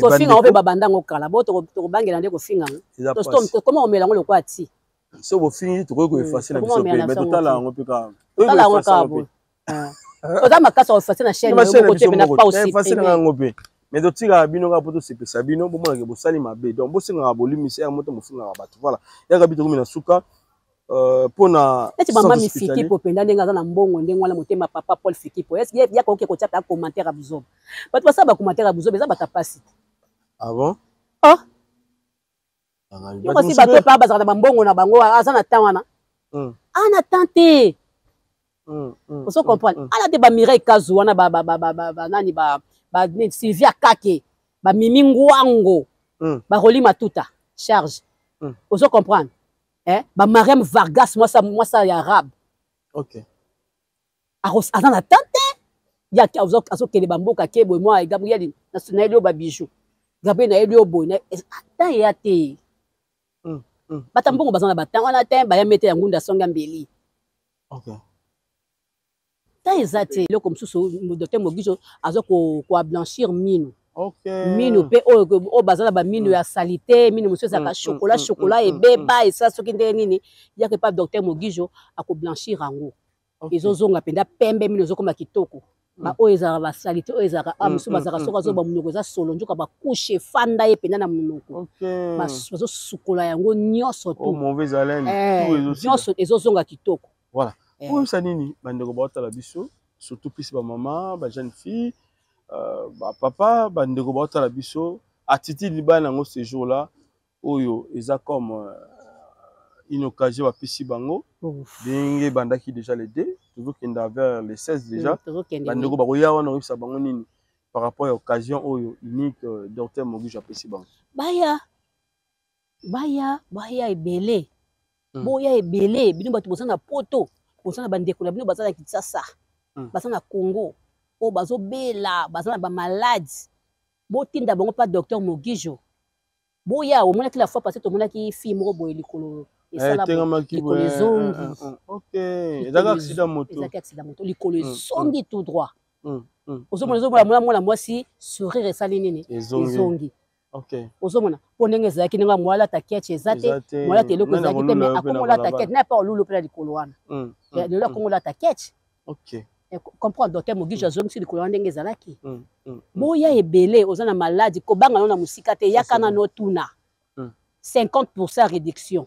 Kofinga ngo mpe babanda yango kala, bo tokobangela nde kofinga ngo, koma omela yango lokola ti. So bofingi, tokoki koeffacer na biso mpe, mais totala yango mpe kaka. Totala yango kaka boye, toza makasi koeffacer na chaîne moko te, na pas aussi. Effacer na yango mpe, mais totikaka bino kaka mpo tosepesa bino, bomonaka bosali mabe, donc bosengaka bolimisi ya moto mofingaka bato. Voilà, yaka bi tokomi na suka mpona Neti mama Mifikipo mpenza, ndenge aza na mbongo ndenge wana, motema papa Paul Fikipo, yaka oke kotia mpe commentaire ya buzoba. Bato basala bacommentaire ya buzoba, eza bato ya pasi te. Ah bon? Oh, yo kasi bato epa bazalaka na bambongo na bango, aza na temps wana, ana temps te. Ozo comprendre, ana te. Bamireille Kazu wana, banani, Sylvia Kake, bamimi Ngwango, Baroli Matuta charge, ozo comprendre, eh? Bamariam Vargas, mwasa mwasa ya arabe. Aza na temps te. Ye azokende bamboka ke boye, mwa Gabriel nayeli yo babijou, Gabriel nayeli yo boye, temps eya te. Bata mbongo baza na batemps wana te, baya mete ya ngunda songa mbeli. Temps eza te. Eloko mosusu, docteur Mogijo aza koablanchir mino. Mino mpe oyo baza na bamino ya saleté, mino mosusu ezalaka chocolat, chocolat ebeba, esala soki ndenge nini, yaka epa docteur Mogijo, akoblanchir yango, ezozonga mpenza pembe, mino ezokoma kitoko. Baoyo ezalaka basaleté, oyo ezalaka a mosusu bazalaka soki azoba monoko eza solo, nzoka bacouche efanda ye mpenza na monoko, bazosukola yango nyonso tu, nyonso ezozonga kitoko. Voilà. Oyebisa nini bandeko baotala biso, surtout plus bamama, bajeune fille, bapapa, bandeko baotala biso, attitude libala yango ce jour là oyo eza comme une occasion bapesi bango, ndenge ebandaki déjà le 2, tozokenda vers le 16 déjà, bandeko bakoya wana, oyebisa bango nini par rapport ya occasion oyo unique docteur Mogijo apesi bango? Baya, baya, baya ebele. Boya ebele, bino bato boza na Poto, boza na bandeko na bino baza na Kinshasa, baza na Congo, oyo bazobela, baza na bamaladi, botinda bango mpa docteur Mogijo. Boya. Omonaki la fois passé, tomonaki fille moko boye, likolo esala, likolo ezongi. Ezalaki accident moto, likolo ezongi tout droit. Ozomona, ozomona mwana, mwana mwasi, sourire esali nini? Ezongi. Ozomona mpo ndenge ezalaki, ndenge mwalata ketch eza te, mwalata eloko ezalaki te, mais akomolata ketch na pa olulu mpe na likolo wana. Lelo akomolata ketch. Comprendre, docteur Mogijo azongisi likolo wana ndenge ezalaki. Boya ebele. Oza na maladi, kobanga no na mosika te, yaka nano tuna. 50 réduction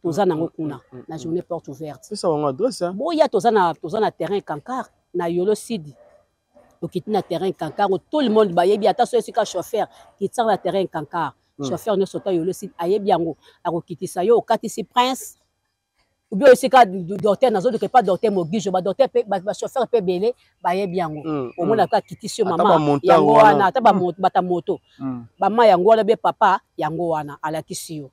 toza nango kuna na journée porte ouverte. Boya, toza na terrain Kankar, na Yolo Sidi. Okiti na terrain Kankar, tout le monde bayebi, ata so esika chauffeur kitisaka na terrain Kankar, chauffeur nyonso ta Yolo Sidi ayebi yango, akokitisa yo. Okatisi Prince obi oyo esika docteur nazoluka epa docteur Mogijo, badocteur mpe bachauffeur mpe ebele bayebi yango. Omonaka akitisi yo, mama yango wana, ata bata moto, bama yango wana be papa yango wana alakisi yo.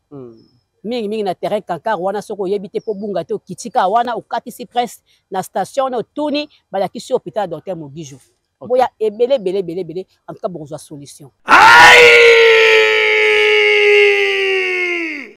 Mingimingi na terrain Kankar wana. Soki oyebi te mpo bunga te, okiti kaka wana, okatisi Prince na station wana, otuni, balakisi yo hôpital ya docteur Mogijo. Boya ebele, ebele, ebele, ebele. En tout cas bokozwa solution.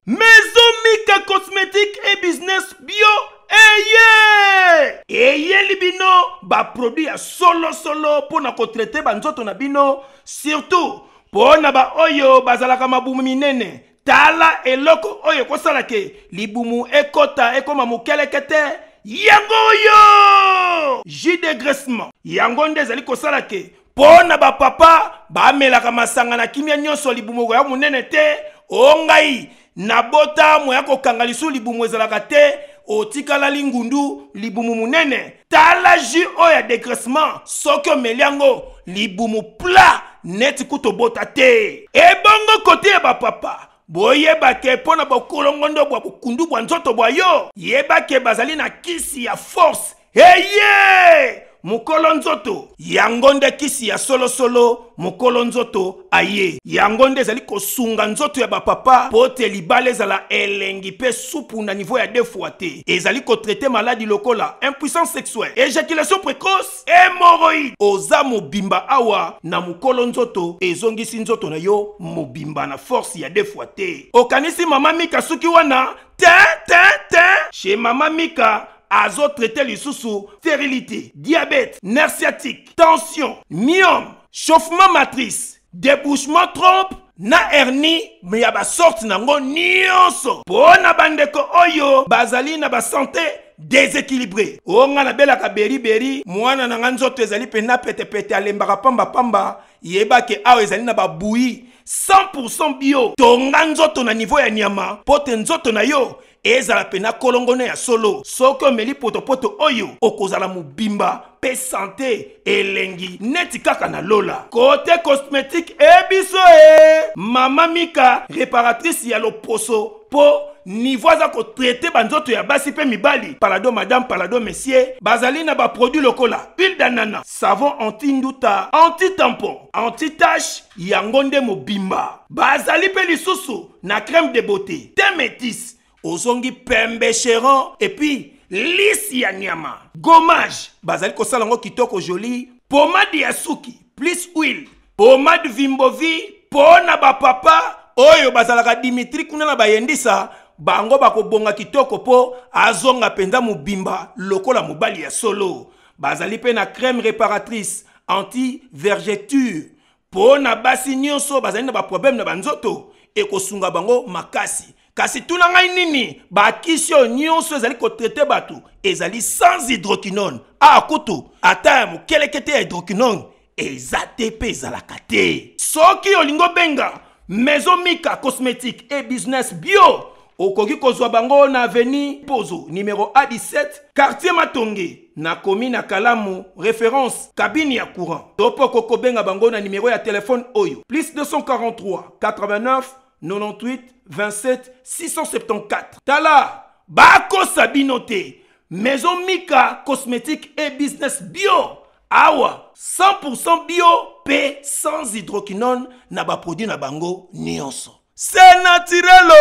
Maison Mika Cosmétique et Business Bio eye eyeli bino baproduit ya solosolo mpo na kotraiter banzoto na bino, surtout mpo na baoyo bazalaka mabumu minene. Tala eloko oyo ekosala ke libumu ekota, ekoma mokeleke te, yango oyo jus de graissement. Yango nde ezali kosala ke mpo na bapapa bamelaka masanga na kimia nyonso, libumu ekoya monene te. O ngai nabota moya kokanga lisu, libumu ezalaka te, otikala lingundu, libumu monene. Tala jus oyo ya dégraissement, soki omeli yango, libumu plat. neti kutu obota te. Ebongo kote ya bapapa, boyeba ke mpo na bokolongondo bwa bokundu bwa nzoto bwa yo, yeba ke bazali na kisi ya force eye mokolo nzoto. Yango nde kisi ya solosolo mokolo nzoto aye. Yango nde ezali kosunga nzoto ya bapapa mpo te libala ezala elengi mpe supu na niveau ya deux fois te. Ezali kotraite maladi lokola impuissance sexuelle, ejaculation precoce, hemoroïde. Oza mobimba awa na mokolo nzoto ezongisi nzoto na yo mobimba na force ya deux fois te. Okanisi mama Mika suki wana te te te. Chez mama Mika azo traite lisusu stérilité, diabète, nerf sciatique, tension, myome, chauffement matrice, débouchement trompe na hernie ya basorte nango nyonso. Mpo na bandeko oyo bazali na basante déséquilibré, o nga nabelaka beriberi, mwana na nga nzoto ezali mpenza petepete, alembaka pambapamba, yeba ke awa ezali na babouillie 100% bio. Tonga nzoto na niveau ya nyama mpo te nzoto na yo ezala pena kolongono ya solo. Soki omeli potopoto oyo, okozala mobimba mpe sante elengi neti kaka na lola. Kote cosmétique ebiso e mama Mika, réparatrice ya loposo, mpo niveau aza kotraite banzoto ya basi mpe mibali. Palado madame, palado monsieur, bazali na baproduit lokola huile d'anana, savon anti-nduta, anti-tampon, anti-tache, yango nde mobimba. Bazali mpe lisusu na crème de beauté teint métis, ozongi pembe cheron, et puis lisi ya nyama, gommage bazali kosala yango kitoko joli, pomade ya suki plus huile, pomade vimbovi mpo na bapapa oyo bazalaka Dimitri kuna na bayendisa bango, bakobonga kitoko mpo azonga mpenza mobimba lokola mobali ya solo. Bazali mpe na crème réparatrice anti vergeture mpo na basi nyonso bazali na baproblème na banzoto, ekosunga bango makasi. Kasi tuna ngai nini, bakisi oyo nyonso ezali kotraite bato ezali sans hydroquinone. A kutu ata ya mokeleke te ya hydroquinone eza te mpe ezalaka te. Soki olingi obenga Maison Mika Cosmétique et Business Bio, okoki kozwa bango na avenue Pozo numéro A17, quartier Matonge, na commune na Kalamu, référence cabine ya courant, to mpo kokobenga bango na numéro ya telefone oyo: plus 243 89 98 27 674. Tala, bakosa bino te, Maison Mika Cosmétique et Business Bio awa 100% bio mpe sans hydroquinone na baproduit na bango nyonso, c'est naturel.